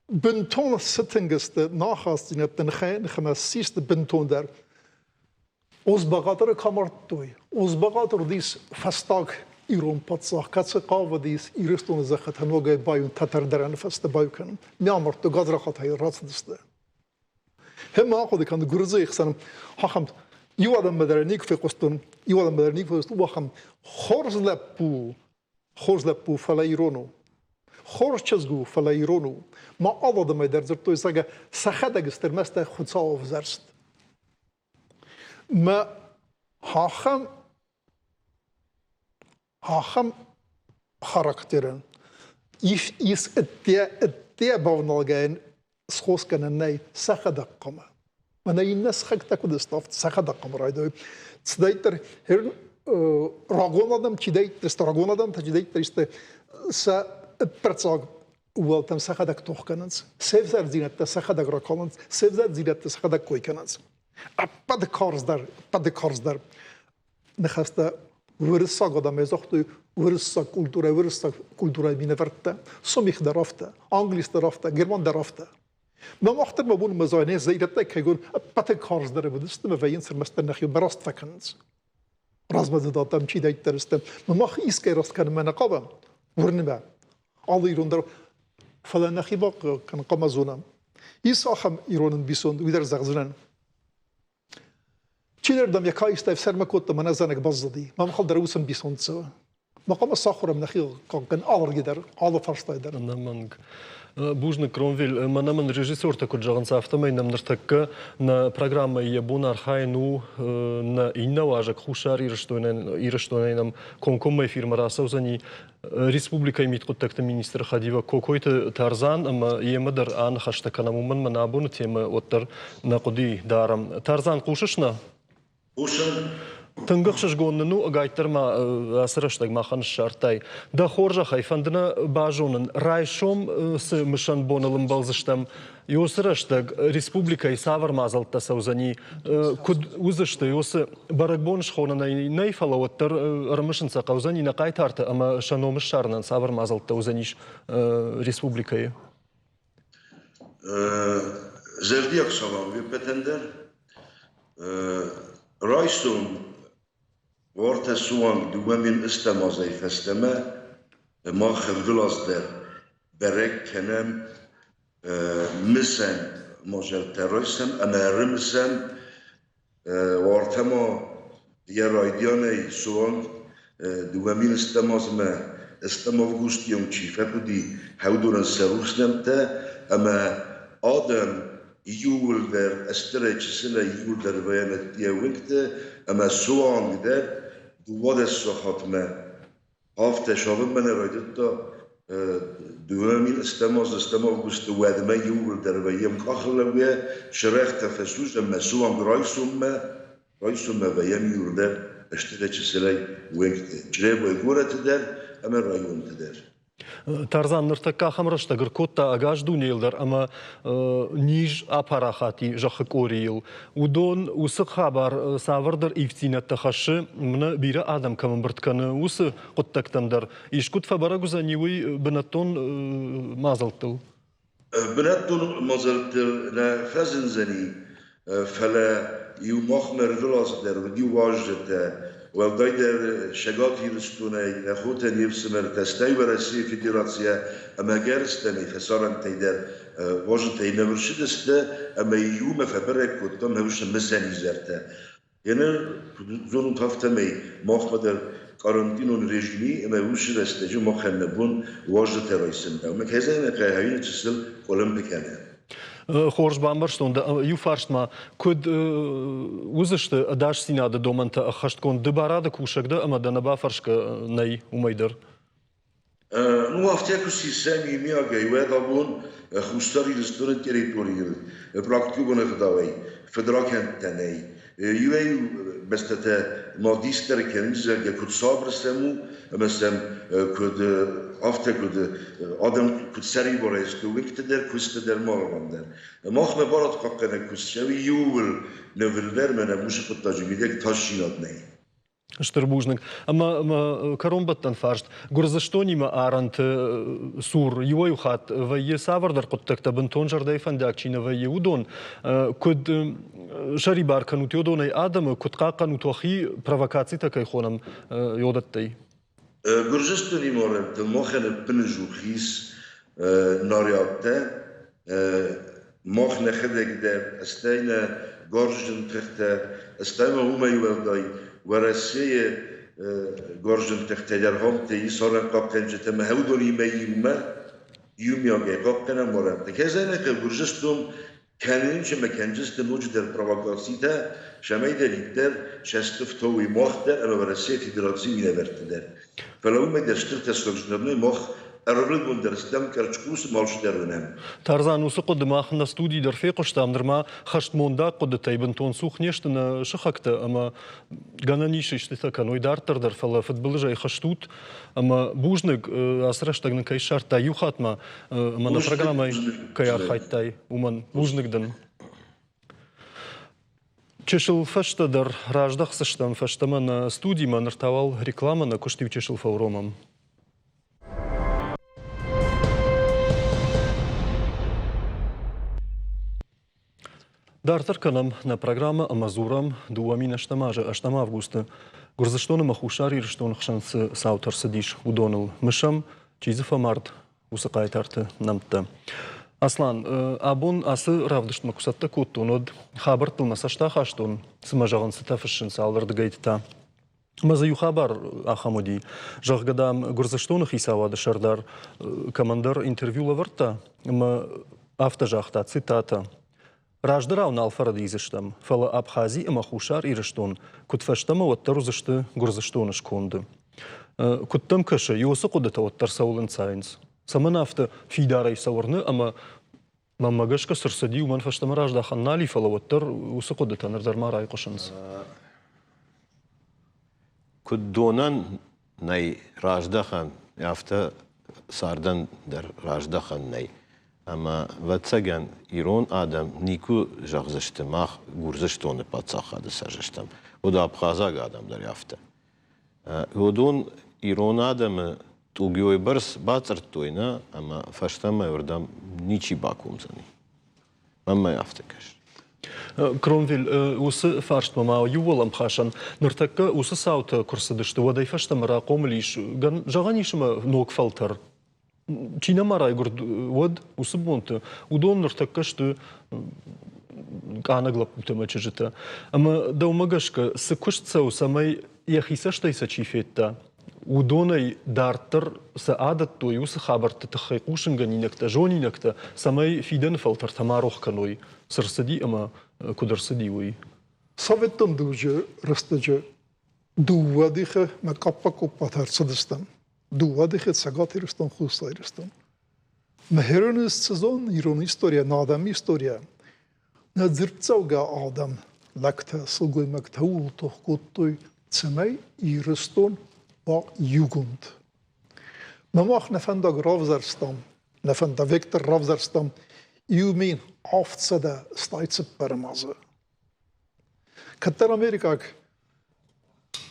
Speaker 2: Бынтон сытынг сты нахастдзинӕдты ныхмӕ систы бынтондӕр. Озбӕгъатыры кӕм ардтой? Озбӕгъатыр уыдис фӕстаг ирон паддзах, кӕцы хъавыдис Ирыстоны зӕххытӕ ногӕй баиу тӕтӕрдӕрӕны фӕстӕ баиу кӕнын. Не амардтой, гадзрахатӕй рацыдысты. Хемӕ ахъуыды кӕн, гуырдзыйы хсӕн ахӕм иу адӕммӕ дӕр никуы фехъуыстон, иу адӕммӕ дӕр никуы фехъуыстон, ахӕм хорз лӕппу, хорз лӕппу, фӕлӕ ирон у. Хорз чызг у, фӕлӕ ирон у. Ма алы адӕмӕй дӕр дзырдтой, зӕгъгӕ, сӕхӕдӕг сты ӕрмӕстдӕр Хуыцауы ӕвзӕрст. Мӕ ахӕм ахӕм характерӕн ис ис ӕдде ӕдде бавналгӕйӕн схосгӕнӕн нӕй сӕхӕдӕг хъуамӕ. Мӕнӕ иннӕ сыхӕгтӕ куыд сты, афтӕ сӕхӕдӕг хъуамӕ райдайой. Цыдӕриддӕр рагон адӕм чидӕриддӕр сты, рагон адӕмтӕ чидӕриддӕр сты, сӕ ӕппӕрццаг ууӕлтӕм сӕхӕдӕг тох кӕнынц, се взӕрдзинӕдтӕ сӕхӕдӕг ракалынц, се взӕрдзинӕдтӕ сӕхӕдӕг кой кӕнынц. Ӕппӕты карздӕр, ӕппӕты карздӕр ныхӕстӕ уырыссаг адӕмӕй загътой уырыссаг культурӕ, уырыссаг культурӕйы минӕвӕрттӕ. Сомих дӕр афтӕ, Англис дӕр афтӕ, Герман дӕр афтӕ. Мӕ мах дӕр мӕ бон мӕ зайне зӕйрӕттӕй кӕйгон ӕппӕты карздӕр уыдысты мӕ вӕййынц ӕрмӕстдӕр нӕхи раст фӕкӕнынц. Размӕдзыд адӕм чидӕриддӕр сты. Мӕ мах искӕй раст кӕнынмӕ нӕ хъавӕм, уырны мӕ. Алы ирон дӕр, фӕлӕ нӕхи бахъахъхъӕнын хъуамӕ зонӕм. Ис ахӕм ирон ӕмбисонд, уый дӕр зӕгъдзынӕн. Чидӕрдӕм йӕ каистӕ ӕфсӕрмы кодта, мӕнӕ зӕнӕг баззади. Мӕм дӕр уыцы ӕмбисонд цӕуы. Ма хъуамӕ сахуырӕм нӕхи хъахъхъӕн алырги дӕр, алы фарстай дӕр.
Speaker 1: Ӕнӕмӕнг. Бузныг, Кромвель. Мӕнӕ мын режиссертӕ куыд зӕгъынц, афтӕмӕй нӕм ныртӕккӕ нӕ программӕйы йӕ бон архайын у нӕ иннӕ уазӕг Хуссар Ирыстонӕн, Ирыстонӕй нӕм комкоммӕ эфирмӕ рацӕудзӕни республикӕйы мидхъуыддӕгты министры хӕдивӕг Кокойты Тарзан ӕмӕ йемӕ дӕр аныхӕстӕ кӕнӕм, уымӕн мӕ абоны темӕ уӕддӕр нӕ хъуыди дарӕм. Тарзан, хъусыс нӕ?
Speaker 5: Хъусын.
Speaker 1: Тынг ӕхсызгон нын у, ӕгайтдӕр ма ацы рӕстӕг махӕн ссардтай. Дӕ хорзӕхӕй, фӕнды нӕ базонын, райсом цы мысӕн боныл ӕмбӕлдзыстӕм, уыцы рӕстӕг республикӕйы цавӕр мадзӕлттӕ цӕудзӕни, куыд уыдзысты, уыцы бӕрӕгбон схонынӕй нӕй, фӕлӕ уӕддӕр ӕрымысын сӕ хъӕудзӕни нӕ хъайтарты ӕмӕ сӕ ном ссарынӕн цавӕр мадзӕлттӕ уыдзӕнис республикӕйы?
Speaker 5: Зӕрдиаг салам уе ппӕтӕн дӕр. Райсом уартӕ суанг 2000 азӕй фӕстӕмӕ мах ӕрвылаз дӕр бӕрӕг кӕнӕм мысӕн мадзӕлттӕ райсӕм ӕмӕ ӕрымысӕм Уартӕ ма йӕ райдианӕй суанг 2000 азмӕ ӕстӕм августы онг чи фӕхъуыди, уыдонӕн сӕ рухс нӕмттӕ ӕмӕ адӕм иууылдӕр стырӕй-чысылӕй иууылдӕр военнӕтты уынгты ӕмӕ суанг дӕр 12 сахатмӕ афтӕ сабырмӕ нӕ райдыдта 2000 азы ӕстӕм августы уӕдмӕ иууылдӕр вӕййӕм къахыллӕугӕ, цырӕгътӕ фӕсудзӕм ӕмӕ суанг райсоммӕ, райсоммӕ вӕййӕм иууылдӕр стырӕй-чысылӕй уынгты, Чъребойы горӕты дӕр ӕмӕ районты дӕр.
Speaker 1: Тарзан ныртӕккӕ ахӕм рӕстӕг ӕркодта ӕгас дунейыл дӕр ӕмӕ низ апарахат и зӕххы къорийыл. Уыдон уыцы хабар цавӕрдӕр ивддзинӕдтӕ хӕссы, мӕнӕ бирӕ адӕм кӕм ӕмбырд кӕны, уыцы хъуыддӕгтӕм дӕр. Искуыд фӕбӕрӕг уыдзӕни уый бынӕттон мадзӕлттыл?
Speaker 5: Бынӕттон мадзӕлттыл нӕ фӕзындзӕни, фӕлӕ иу махмӕ ӕрвылаз дӕр уыди уазджытӕ, уӕлдайдӕр Цӕгат Ирыстонӕй, нӕ хотӕ, не фсымӕртӕ, стӕй Уӕрӕсейы Федерацийӕ ӕмӕ ӕгӕрыстӕмӕй фӕсарӕнтӕй дӕр уазджытӕй нӕ рцыдысты ӕмӕ иумӕ фӕбӕрӕг кодтам нӕ уыцы мысӕн изӕртӕ. Еныр зонут, афтӕмӕй махмӕ дӕр карантинон режими ӕмӕ уыцы рӕстӕджы махӕн нӕ бон уазджытӕ райсын нӕу. Ӕмӕ кӕй зӕгъын ӕй хъӕуы, чысыл къуылымпы кӕны.
Speaker 1: Хорз бамбӕрстон дӕ. Иу фарст ма, куыд уыдзысты ӕдасдзинады домӕнтӕ ӕххӕстгонд? Ды барады кусӕг дӕ ӕмӕ дӕ нӕ бафӕрсгӕ нӕй уымӕй дӕр?
Speaker 5: Ну, афтӕ куы сисӕм иумиагӕй, уӕд абон Хуссар Ирыстоны территорийыл практикон ӕгъдауӕй фыдракӕндтӕ нӕй. Иуӕй-иу бӕстӕтӕ ма дис дӕр кӕнынц, зӕгъгӕ, куыд сабыр сӕм у ӕмӕ сӕм куыд афтӕ куыд адӕм куыд сӕрибарӕй сты, уынгты дӕр, куысты дӕр, ма дӕр. Махмӕ барадхъахъхъӕнӕг куыст цӕуы иууыл нывылдӕр, мӕнӕ уыцы хъуыддаджы мидӕг тасдзинад нӕй.
Speaker 1: Стыр бузныг. Ӕмӕ мӕ кӕронбӕттӕн фарст. Гуырдзыстонимӕ арӕнты цур иуӕй-иу хатт вӕййы цавӕрдӕр хъуыддӕгтӕ бынтон зӕрдӕйы фӕндиаг чи нӕ вӕййы, уыдон. Куыд сӕрибар кӕнут уыдонӕй адӕмы, куыд хъахъхъӕнут уӕхи провокацитӕ кӕй хонӕм уыдӕттӕй?
Speaker 5: Гуырдзыстонимӕ арӕнтыл махӕн ӕппынӕдзух ис нарядтӕ, Мах нӕхӕдӕг дӕр, стӕй нӕ гарзджын тыхтӕ, стӕй ма уымӕй уӕлдай Уӕрӕсейы гарзджын тыхтӕ дӕр гъомтӕ ис арӕнхъахъхъӕнджытӕ ӕмӕ уыдонимӕ иумӕ иумиагӕй хъахъхъӕнӕм арӕнтӕ. Кӕй Гуырдзыстон кӕнынц ӕмӕ кӕндзысты ноджыдӕр провокацитӕ, цӕмӕйдӕриддӕр сӕ стыфтоуой мах дӕр ӕмӕ Уӕрӕсейы Федерацийы минӕвӕртты дӕр. Фӕлӕ уымӕй дӕр стыр тӕссагдзинад нӕй, мах ӕрвылбон дӕр стӕм къӕрцхъус малчидӕр уынӕм.
Speaker 1: Тарзан, уыцы хъуыды мах нӕ студийы дӕр фехъуыстам, нырма хӕстмондаг хъуыдытӕй бынтон цух не сты нӕ сыхӕгтӕ ӕмӕ гӕнӕн ис истытӕ кӕной дарддӕр дӕр, фӕлӕ фыдбылызӕй хызт ӕмӕ бузныг, ацы рӕстӕг нын кӕй ссардтай иу хатт ма ӕмӕ нӕ программӕйы кӕй архайдтай, уымӕн. Бузныг дын. Чысыл фӕстӕдӕр раздӕхдзыстӕм фӕстӕмӕ нӕ студимӕ, ныр та уал рекламӕ нӕ куыст иу чысыл фӕуромӕм. Дарддӕр кӕнӕм нӕ программӕ ӕмӕ дзурӕм 2008 азы 8 августы Гуырдзыстон ӕмӕ Хуссар Ирыстоны хсӕн цы цаутӕ рцыдис, уыдоныл. Мысӕм, чи дзы фӕмард, уыцы хъайтарты нӕмттӕ. Аслан, абон ацы равдыстмӕ куы цӕттӕ кодтон, уӕд хабӕрттыл мӕ цӕст ахастон, цымӕ зӕгъын, цытӕ фыссынц алырдыгӕйты та. Ӕмӕ дзы иу хабар ахӕм уыди, зӕгъгӕ, дам, Гуырдзыстоны хицауады сӕрдар кӕмӕндӕр интервью лӕвӕрдта ӕмӕ афтӕ загъта, цитата: Раздӕрау нал фӕрӕдийдзыстӕм, фӕлӕ Абхази ӕмӕ Хуссар Ирыстон куыд фӕстӕмӕ уӕддӕр уыдзысты Гуырдзыстоны сконды. Куыд дӕм кӕсы, уыцы хъуыдытӕ уӕддӕр цӕуыл ӕнцайынц? Цӕмӕн афтӕ фидарӕй сӕ уырны ӕмӕ мӕнмӕ гӕсгӕ цы рцыди, уымӕн фӕстӕмӕ раздахӕн нал и, фӕлӕ уӕддӕр уыцы хъуыдытӕ ныр дӕр ма райхъуысынц?
Speaker 4: Куыд донӕн нӕй раздӕхӕн, афтӕ цардӕн дӕр раздӕхӕн нӕй. Ӕмӕ, ӕвӕццӕгӕн, ирон адӕм никуы зӕгъдзысты, мах Гуырдзыстоны паддзахады цӕрдзыстӕм. Уыд абхазаг адӕм дӕр афтӕ. Уыдон ирон адӕмы тугёй бӕрц бацъырдтой, нӕ, ӕмӕ фӕстӕмӕ уырдӕм ничи бакомдзӕни. Мӕнмӕ афтӕ кӕсы.
Speaker 1: Кромвель, уыцы фарстмӕ ма иууыл ӕмхасӕн. Ныртӕккӕ уыцы цаутӕ куы рцыдысты, уӕдӕй фӕстӕмӕ рахъомыл ис, зӕгъӕн ис ӕмӕ ног фӕлтӕр. Чи нӕма райгуырд, уӕд уыцы бонты уыдон ныртӕккӕ сты къанӕг лӕппутӕ ӕмӕ чызджытӕ. Ӕмӕ дӕумӕ гӕсгӕ, цы куыст цӕуы, цӕмӕй йӕхи цӕстӕй сӕ чи федта, уыдонӕй дарддӕр цы адӕттой, уыцы хабӕртты тыххӕй хъусынгӕнинӕгтӕ, зонинӕгтӕ, цӕмӕй фидӕны фӕлтӕртӕ ма рох кӕной, цы рцыди ӕмӕ куыд ӕрцыди, уый.
Speaker 2: Советон дуджы рӕстӕджы дыууӕ дихы мӕ къаппа-къуппатӕ ӕрцыдыстӕм. Дыууӕ дихы Цӕгат Ирыстон, Хуссар Ирыстон. Мӕхерон сезон ирон история, нӕ адӕмы история, нӕ дзырддзӕугӕ адӕм, лӕгтӕ, сылгоймӕгтӕ ууыл тох кодтой, цӕмӕй Ирыстон уа иугонд. Мӕ мах нӕ фӕндаг равзӕрстам, нӕ фӕндаг вектор равзӕрстам 1784 азы. Кӕддӕр америкаг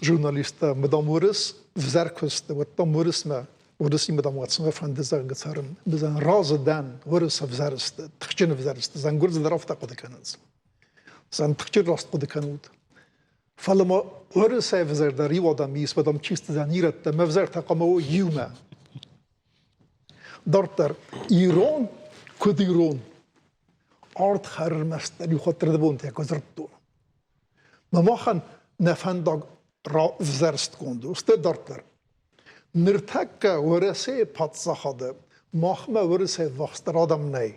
Speaker 2: журналисттӕ мадам уырыс взӕр куысты, уӕдта уырысмӕ, уырысимӕ дам уӕд фӕнды зӕгъгӕ цӕрын. Бызӕн разы дӕн, уырыс ӕвзӕрсты, тыхджын ӕвзӕрсты, зӕн гуырдзы дӕр афтӕ хъуыды кӕнынц. Зӕн тыхджын раст хъуыды кӕнут. Фӕлӕ ма уырыс ӕвзӕр дӕр иу адӕм ис, мадам чисты зӕн ирӕттӕ, ме взӕртӕ хъуамӕ уой иумӕ. Дарддӕр ирон куыд ирон, ард хӕрынмӕстдӕр иу хатт рдыбонтӕ куы дзырдтон. Мӕ махӕн нӕ фӕндаг равзӕрстгонд у, стӕй дарддӕр. Ныртӕккӕ Уӕрӕсейы паддзахады махмӕ Уӕрӕсейы ввахсдӕр адӕм нӕй.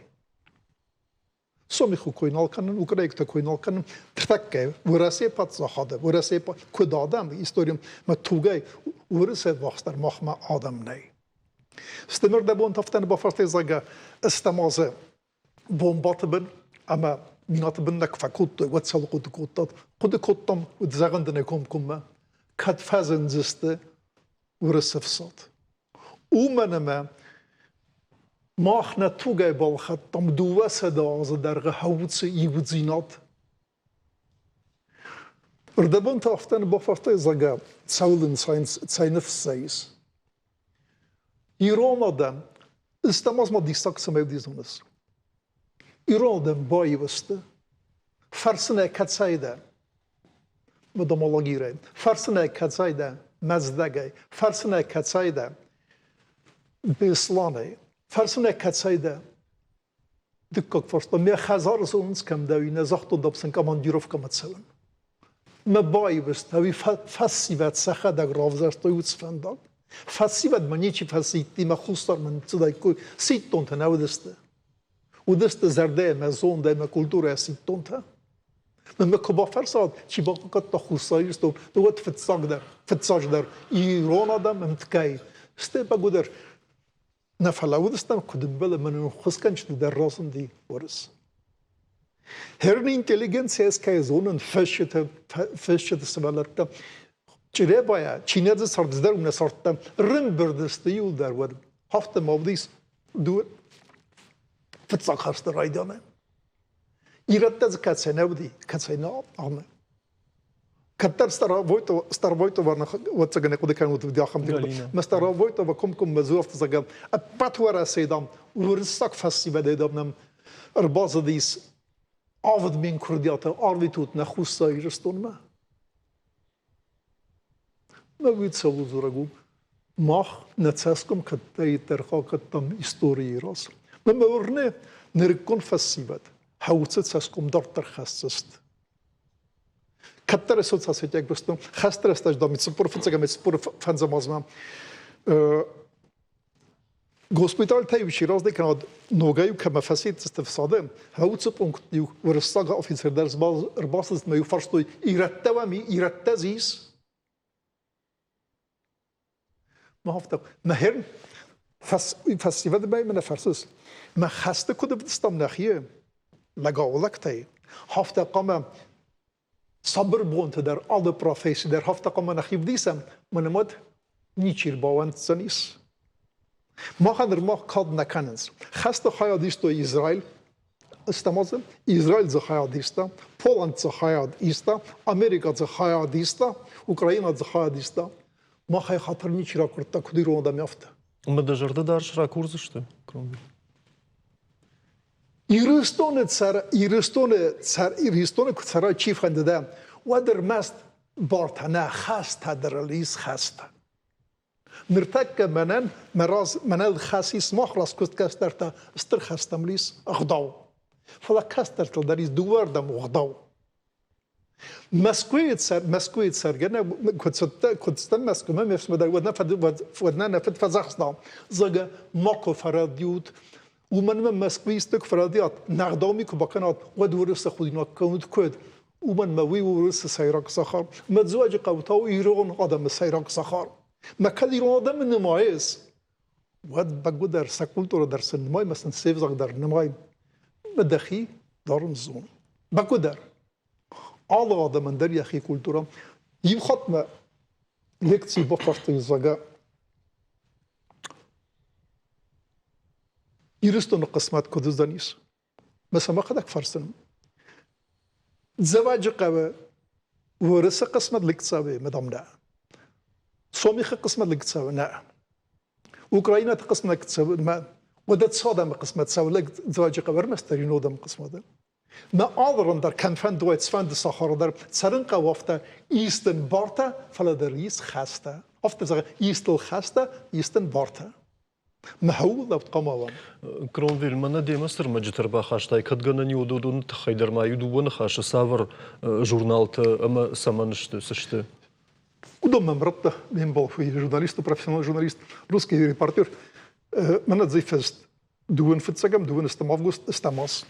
Speaker 2: Сомихы кой нал кӕнын, украинӕгты кой нал кӕнын. Ныртӕккӕ Уӕрӕсейы паддзахады, Уӕрӕсейы куыд адӕм, историон мӕ тугӕй Уӕрӕсейы ввахсдӕр махмӕ адӕм нӕй. Стӕмӕрдӕбон афтӕ бафарстай, зӕгъгӕ, стӕм азы бомбӕты бын ӕмӕ минаты бын нӕ куы фӕкодтой, уӕд цӕуыл хъуыды кодтат? Хъуыды кодтам, уыд зӕгъын дын комкоммӕ, кӕд фӕзындзысты уырысы фсад. Уымӕн ӕмӕ мах нӕ тугӕй балхӕдтам 200 азы дӕргъы хӕуцы иудзинад. Рдӕбон та афтӕ бафарстай, зӕгъгӕ, цӕуыл ын цӕй ныфс ис? Ирон адӕм, стӕм аз ма диссаг цӕмӕй уыди зоныс? Ирон адӕм баиу сты. Фӕрсын ӕй кӕцӕй дӕ? Мадам Алагирӕй. Фӕрсын ӕй кӕцӕй дӕ? Мӕздӕгӕй. Фӕрсын ӕй кӕцӕй дӕ? Бесланӕй. Фӕрсын ӕй кӕцӕй дӕ? Дыккаг фарста. Мӕ хӕдзары цӕуынц кӕм дӕ, уый нӕ загътон, дам сын командировкӕмӕ цӕуын. Мӕ баивӕзт, ӕви фӕсивӕд сӕхӕдӕг равзӕрстой уыцы фӕндаг. Фӕсивӕдмӕ ничи фӕсидти, мӕ хуссармӕ ныццыдаиккой, сидтонтӕ нӕ уыдысты. Уыдысты зӕрдӕ ӕмӕ зонд ӕмӕ культурӕ сидтонтӕ. Мӕ куы бафӕрсат, чи бахъахъхъӕдта Хуссар Ирыстон, уӕд фыццагдӕр, фыццаджыдӕр ирон адӕм ӕмткӕй, стӕй бӕгуыдӕр Нӕ фӕлӕууыдыстӕм, куыд ӕмбӕлы, мӕнӕн ӕххуысгӕнджыты дӕр разынди уырыс. Херны интеллигенцийӕ ӕз кӕй зонын, фысджыты, фысджыты сывӕллӕттӕ, Чъребайӕ, чи нӕ дзы цард дӕр, уым нӕ цардтӕн, рымбырд сты иуылдӕр уӕд. Афтӕ ма уыдис дыууӕ фыццаг хӕсты райдианы. Ирӕттӕ дзы кӕцӕй нӕ уыди, кӕцӕй нӕ ӕмӕ Кӕддӕр Старовойтова, Старовойтова ӕвӕццӕгӕн хъуыды кӕнут ахӕм Мӕ Старовойтова комкоммӕ дзуапп зӕгъӕм, ӕппӕт Уӕрӕсейы, дам, уырыссаг фӕсивӕдӕй, дам, нӕм ӕрбацыдис 7000 курдиаты, арвитут нӕ Хуссар Ирыстонмӕ. Мӕ уый цӕуыл дзурӕг у? Мах нӕ цӕсгом кӕддӕриддӕр хъахъхъӕдтам историйы раз. Мӕ уырны, нырыккон фӕсивӕд хӕуцы цӕсгом дарддӕр хӕсдзысты. Кӕддӕр соцсетӕг быстон, хӕсты рӕстӕджы дам 45 ӕмӕ 45 азмӕ госпиталтӕ-иу чи раздӕр кӕнӕд ногӕй кӕмӕ фӕсидтысты фсады, уыцы пункт-иу уырыссаг офицер дӕр ӕрбацыд ӕмӕ-иу фарстой, ирӕттӕ уӕм ирӕттӕ дзы ис? Афтӕ, мӕ херн фӕсивӕдмӕ мӕ фӕрсыс, мӕ хӕсты куыд ӕвдыстам нӕхи лӕгау-лӕгтӕй, афтӕ хъуамӕ сабыр бонты дӕр, алы професси дӕр афтӕ хъуамӕ нӕхи вдисӕм, мӕнӕ уӕд ничи ӕрбауӕнддзӕнис. Махӕн нырма кад нӕ кӕнынц. Хӕсты хайад истой Израиль, Стамазы, Израиль дзы хайад иста, Поланд дзы хайад иста, Америка дзы хайад иста, Украина дзы хайад иста. Махӕй хатыр ничи ракуырдта, куыд ирон адӕм, афтӕ.
Speaker 1: Ӕмӕ дӕ зӕрдӕ дӕр ракурдзысты, Кромвель?
Speaker 2: Ирыстоны цӕр, Ирыстоны цӕр, Ирыстоны куы цӕрай чи фӕнды дӕ, уӕд ӕрмӕст бартӕ нӕ, хӕстӕ дӕр ыл ис хӕстӕ. Ныртӕккӕ мӕнӕн мӕ раз мӕнӕн хӕс ис мах раз куыст кӕстӕртӕ стыр хӕстӕм ис ӕгъдау. Фӕлӕ кӕстӕртыл дӕр ис дыууӕрдӕм ӕгъдау. Мӕскуыйы цӕр Мӕскуыйы цӕргӕ нӕ куы цыдтӕ куы цыдтӕн Мӕскуымӕ ме фсымӕр уӕд нӕ уӕд нӕ нӕ фыд фӕдзӕхста, зӕгъгӕ, макуы фӕрӕдиут. Уымӕн ӕмӕ Мӕскуыйы исты куы фӕрӕдиат, нӕ ӕгъдау ми куы бакӕнат, уӕд уырысы худинаг кӕнут куыд? Уымӕн мӕ уый у уырысы сӕйраг сахар. Мӕ Дзуаджыхъӕу та у ирон адӕмы сӕйраг сахар. Мӕ кӕд ирон адӕмы нымайыс, уӕд бӕгуыдӕр сӕ культурӕ дӕр сын нымай, мӕ сын се взаг дӕр нымай. Мӕ дӕхи дарын зон. Бӕгуыдӕр. Алы адӕмӕн дӕр йӕхи культурӕ. Иу хатт мӕ лекцийы бафарстой, зӕгъгӕ, Ирыстоны хъысмӕт куыд уыдзӕнис? Мӕ сӕ мӕхӕдӕг фӕрсын. Дзӕуӕджыхъӕуы Уырысы хъысмӕт лыг цӕуы, мадам нӕ. Сомихы хъысмӕт лыг цӕуы, нӕ. Украинӕты хъысмӕт цӕуы, мӕ. Уӕдӕ цы адӕмы хъысмӕт цӕуы лыг Дзӕуӕджыхъӕуы ӕрмӕстдӕр иу адӕмы хъысмӕт. Мӕ алыран дӕр кӕмфӕнды уай, цыфӕнды сахары дӕр цӕрын хъӕуы афтӕ ис дын бартӕ, фӕлӕ дӕр ис хӕстӕ. Афтӕ зӕгъы, ис дыл хӕстӕ, ис дын бартӕ. Мӕхӕуыл хъамалан.
Speaker 1: Кромвель, мӕнӕ демӕ цы рмӕджытӕ ӕрбахастай, кӕд гӕнӕн и уыдоны тыххӕй дӕр ма иу дыууӕ ныхасы цавӕр журналтӕ ӕмӕ цӕмӕн сты, цы сты?
Speaker 2: Уыдон мӕм радта ме мбал журналист, профессиональный журналист, русский репортер. Мӕнӕ дзы фыст дыууын фыццӕгӕм, дыууын стӕм август стӕм аз.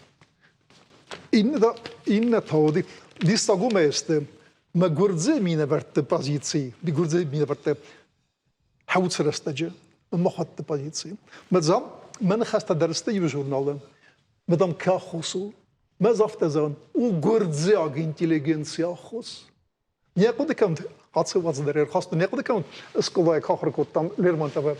Speaker 2: Иннӕ, иннӕ та уыди, диссаг уымӕй сты, мӕ гуырдзы минӕвӕртты позици, гуырдзы минӕвӕртты хӕуцы рӕстӕджы. Махуӕтты позици. Мадзам, мӕ ныхӕстӕ дӕр сты иу журналы. Мадам кӕ аххос у? Мӕ афтӕ зӕгъын, у гуырдзиаг интеллигенцийы аххос. Не хъуыды кӕнут, ацы уадзы дӕр ӕрхастон, не хъуыды кӕнут, скъолайы куы ахуыр кодтам Лермонтовы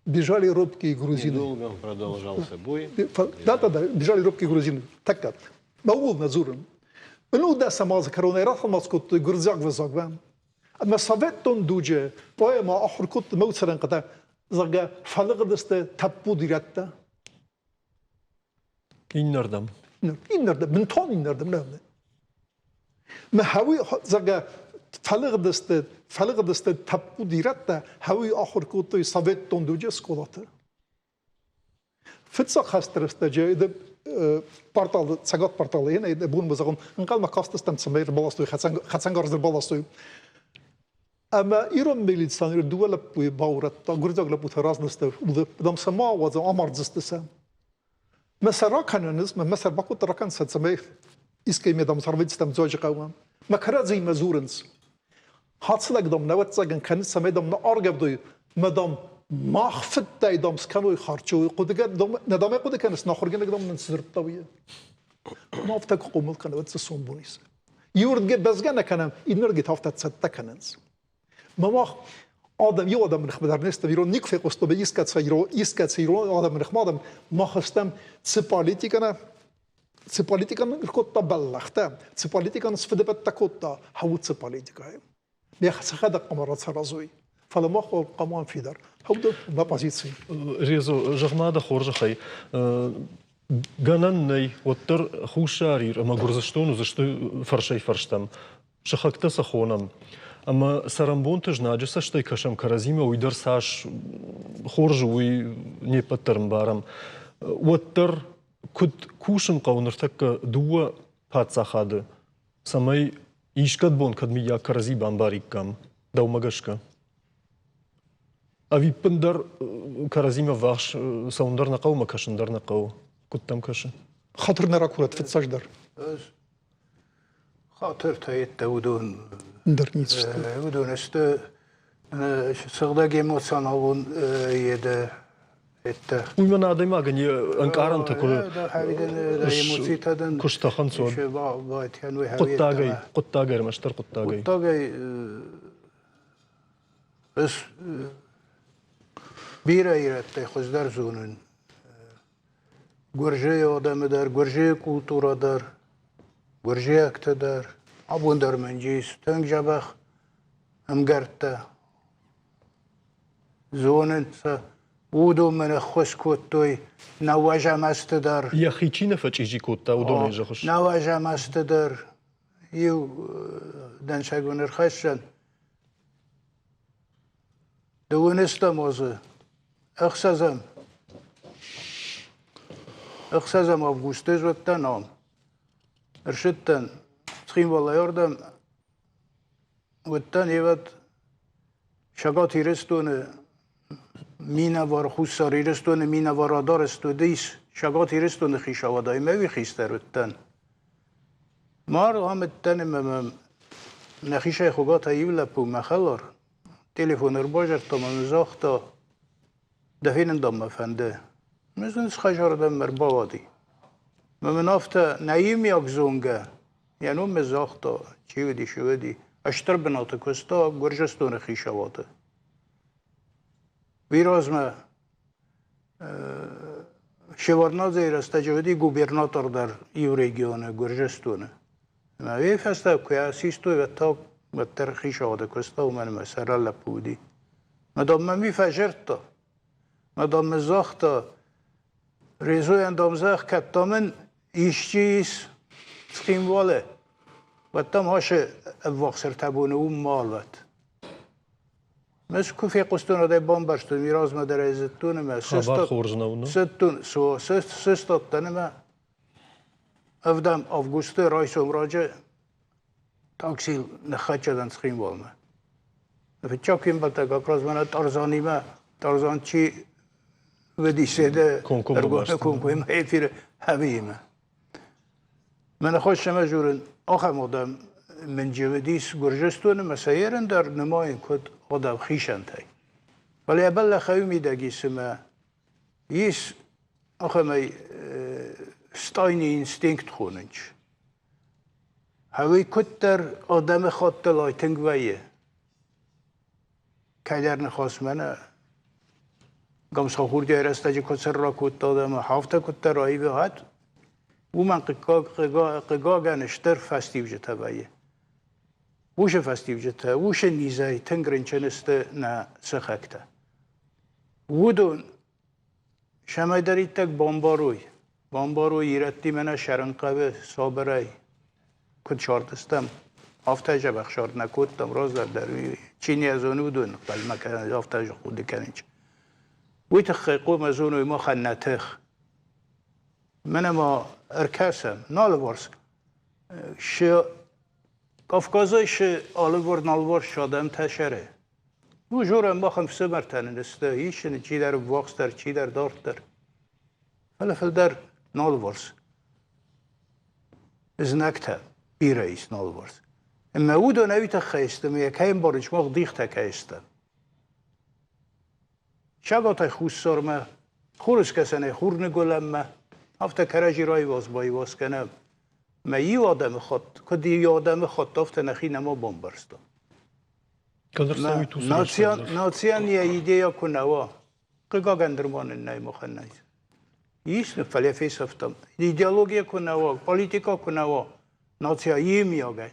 Speaker 2: Бежали робкие грузины.
Speaker 4: Недолго продолжался бой.
Speaker 2: Да-да-да, бежали робкие грузины. Так Мӕ ууыл нӕ дзурын. Ӕнудӕсӕм азы кӕронӕй ратӕлмац кодтой гуырдзиаг ӕвзагмӕ. Ӕмӕ советон дуджы поэмӕ ахуыр кодтой мӕ цӕрӕнхъытӕ, зӕгъгӕ, фӕлыгъдысты тӕппуд ирӕттӕ.
Speaker 1: Иннӕрдӕм.
Speaker 2: Иннӕрдӕм, бынтон иннӕрдӕм нӕ. Мӕ хӕуи, зӕгъгӕ, фӕлыгъдысты, фӕлыгъдысты тӕппуд ирӕттӕ, хӕуи ахуыр кодтой советон дуджы скъолаты. Фыццаг хӕсты рӕстӕджы порталы, цӕгат порталы ен бон зӕгъын, ӕнхъӕлмӕ кастыстӕм, цӕмӕй ӕрбаластой, хӕцӕнгарз ӕрбаластой. Ӕмӕ ирон милиционер дыууӕ лӕппуйы баурӕдта, гуырдзиаг лӕппутӕ раздысты, дам сӕ ма ауадзӕм, амардзысты сӕ. Мӕ сӕ ракӕнынц, мӕ сӕр бакодта ракӕн сӕ, цӕмӕй искӕй ме дам сӕрвитыстӕм Дзӕуджыхъӕумӕ. Мӕ кӕрӕдзиимӕ дзурынц. Хацлӕг дам нӕвӕццӕгӕн кӕны, цӕмӕй дам нӕ аргӕвдой, мӕ дам мах фыдтӕй дам скӕной харчо, хъуыдыгӕ дам нӕ дам хъуыды кӕныс, нахуыргӕнӕг дам нын дзырдта уый. Ма афтӕ куы хъомыл кӕны, уӕд цы сомбон ис. Иуырдгӕ бӕзгӕ нӕ кӕнӕм, иннӕрдгӕ та афтӕ цӕттӕ кӕнынц. Ма мах адӕм, иу адӕмы ныхмӕ дӕр не стӕм, ирон никуы фехъуыстон, искӕцы ирон, искӕцы ирон адӕмы ныхмӕ адӕм, мах стӕм цы политикӕ нӕ цы политикӕ кодта бӕллӕхтӕ, цы политикӕ сфыдӕбӕттӕ кодта, хауд цы политикӕйы. Ме сӕхӕдӕг хъуамӕ рацаразой. Фӕлӕ мах хъуамӕ фидар. Хауд мӕ позици.
Speaker 1: Резо, зӕгъ-ма дӕ хорзӕхӕй, гӕнӕн нӕй, уӕддӕр Хуссар Ир ӕмӕ Гуырдзыстон уыдзысты фӕрсӕй-фӕрстӕм. Сыхӕгтӕ сӕ хонӕм. Ӕмӕ цӕрӕнбонты знаджы цӕстӕй кӕсӕм кӕрӕдзимӕ, уый дӕр цас хорз у, уый не ппӕт дӕр ӕмбарӕм. Уӕддӕр куыд кусын хъӕуы ныртӕккӕ дыууӕ паддзахады, цӕмӕй искӕд бон кӕд мыййаг кӕрӕдзи бамбариккам, дӕумӕ гӕсгӕ? Ӕви ӕппындӕр кӕрӕдзимӕ ввахс цӕуын дӕр нӕ хъӕуы ӕмӕ кӕсын дӕр нӕ хъӕуы? Куыд дӕм кӕсы?
Speaker 2: Хатыр нӕ ракурӕд фыццаджыдӕр.
Speaker 3: Хатыртӕ йедтӕ уыдон
Speaker 2: Ӕндӕр ницы сты.
Speaker 3: Уыдон сты сыгъдӕг эмоционалон еды еттӕ.
Speaker 1: Уый мӕн адӕймагӕн йе ӕнкъарӕнтӕ куы куы стӕхынц, уӕд хъуыддагӕй, хъуыддагӕй ӕрмӕстдӕр хъуыддагӕй.
Speaker 3: Хъуыддагӕй ӕз бирӕ ирӕттӕй хуыздӕр зонын Гуырдзыйы адӕмы дӕр, гуырдзыйы культурӕ дӕр, гуырдзиӕгтӕ дӕр. Абон дӕр мын ис тынг дзӕбӕх ӕмгӕрттӕ. Зонын сӕ, уыдон мын ӕххуыс кодтой нӕуӕзӕм азты дӕр.
Speaker 1: Йӕхи чи нӕ фӕчъизи кодта, уыдонӕй зӕгъыс?
Speaker 3: Нӕуӕзӕм азты дӕр иу дӕнцӕгон ӕрхӕссӕн. Дыууыныстӕм азы ӕхсӕзӕм ӕхсӕзӕм августы ӕз уыдтӕн ам. Ӕрсыдтӕн Цхинвалӕй ардӕм, уыдтӕн ивӕд Цӕгат Ирыстоны минӕвар, Хуссар Ирыстоны минӕвар адарӕзт уыдис Цӕгат Ирыстоны хицауадӕй ӕмӕ уый хистӕр уыдтӕн. Мар ам уыдтӕн ӕмӕ мӕм нӕхицӕй Хуыгатӕй иу лӕппу, мӕ хӕлар, телефон ӕрбазардта ӕмӕ мын загъта, дӕ фенын дам мӕ фӕнды. Ӕз ын схӕзардӕм ӕрбауади. Мӕ мын афтӕ нӕ иумиаг зонгӕ, йӕ ном мын загъта, чи уыди, чи уыди, стыр бынаты куыста Гуырдзыстоны хицауады. Уый размӕ Шеварднадзейы рӕстӕджы уыди губернатор дӕр иу регионы, Гуырдзыстоны. Ӕмӕ уый фӕстӕ куы систой, уӕд та уӕддӕр хицауады куыста, уымӕн ӕмӕ сӕрӕн лӕппу уыди. Мадам мӕм уый фӕзӕрдта. Мадам мын загъта, Резойӕн дам зӕгъ, кӕд та мын исчи ис Цхинвалы, уӕд дам ашы ӕввахс ӕртӕ боны уым ма алвӕт. Ӕз куы фехъуыстон, уӕд ӕй бамбӕрстон, уый размӕ дӕр ӕй зыдтон ӕмӕ
Speaker 1: Хабар хорз нӕу, нӕ?
Speaker 3: Сыдтон, сыстадтӕн ӕмӕ ӕвдӕм августы райсом раджы таксийыл ныххӕццӕ дӕн Цхинвалмӕ. Фыццаг фембӕлдтӕ как раз мӕнӕ Тарзанимӕ, Тарзан чи уыдис, комкоммӕ эфиры Хӕбиимӕ. Мӕнӕ хорз сӕмӕ дзурын, ахӕм адӕм. мын уыдис Гуырдзыстоны ӕмӕ сӕ ерын дӕр нымайын куыд адӕм хицӕнтӕй. Фӕлӕ йӕ бӕллӕх ӕй мидӕг ис ӕмӕ ис ахӕмӕй стайный инстинкт хонынч. Уый куыддӕр адӕмы хаттыл айтынг вӕййы. Кӕйдӕр ныхасмӕ нӕ Гамсахурдиайы рӕстӕджы куыд сӕрра кодта ӕмӕ афтӕ куыддӕр аивгъуыд, уымӕн хъыгагӕн стыр фӕстиуджытӕ вӕййы. Уыцы фӕстиуджытӕ, уыцы низӕй тынг рынчын сты нӕ сыхӕгтӕ. Уыдон Цӕмӕйдӕриддӕр бамбарой, бамбарой ирӕттимӕ нӕ сӕрын хъӕуы сабырӕй. Куыд сардыстӕм, афтӕ дзӕбӕх сард нӕ кодтам раздӕр дӕр. Чи нӕ зоны, уыдон ӕнхъӕлмӕ кӕнынц, афтӕ хъуыды кӕнынц. Уый тыххӕй хъуамӕ зоной махӕн нӕ тых. Мӕнӕ ма ӕркӕсӕм, нӕ алыварс цы Кавказӕй цы алыварс-налыварс адӕмтӕ цӕры, Ну, Жора, махӕн ӕфсымӕртӕ нын сты, ис ын чидӕр ӕввахсдӕр, чидӕр дарддӕр. Фӕлӕ фылдӕр налыварс. Знӕгтӕ бирӕ ис налыварс. Ӕмӕ уыдон ӕви тыххӕй сты, ӕмӕ йӕ кӕй ӕмбарынц, мах дихтӕ кӕй стӕм. Сагатӕй хуссармӕ, хурыскӕсӕнӕй хурныгуылӕнмӕ, афтӕ кӕрӕдзи раиваз-баиваз кӕнӕм. Мӕ иу адӕмыхатт, куыд иу адӕмыхатт, афтӕ нӕхи нӕма бамбӕрстам. Нациан йӕ идея куы нӕ уа, хъыгагӕн нырма нын нӕй махӕн нӕй. Ис, фӕлӕ фесӕфтам. Идеология куы нӕ уа, политика куы нӕ уа, нация иумиагӕй,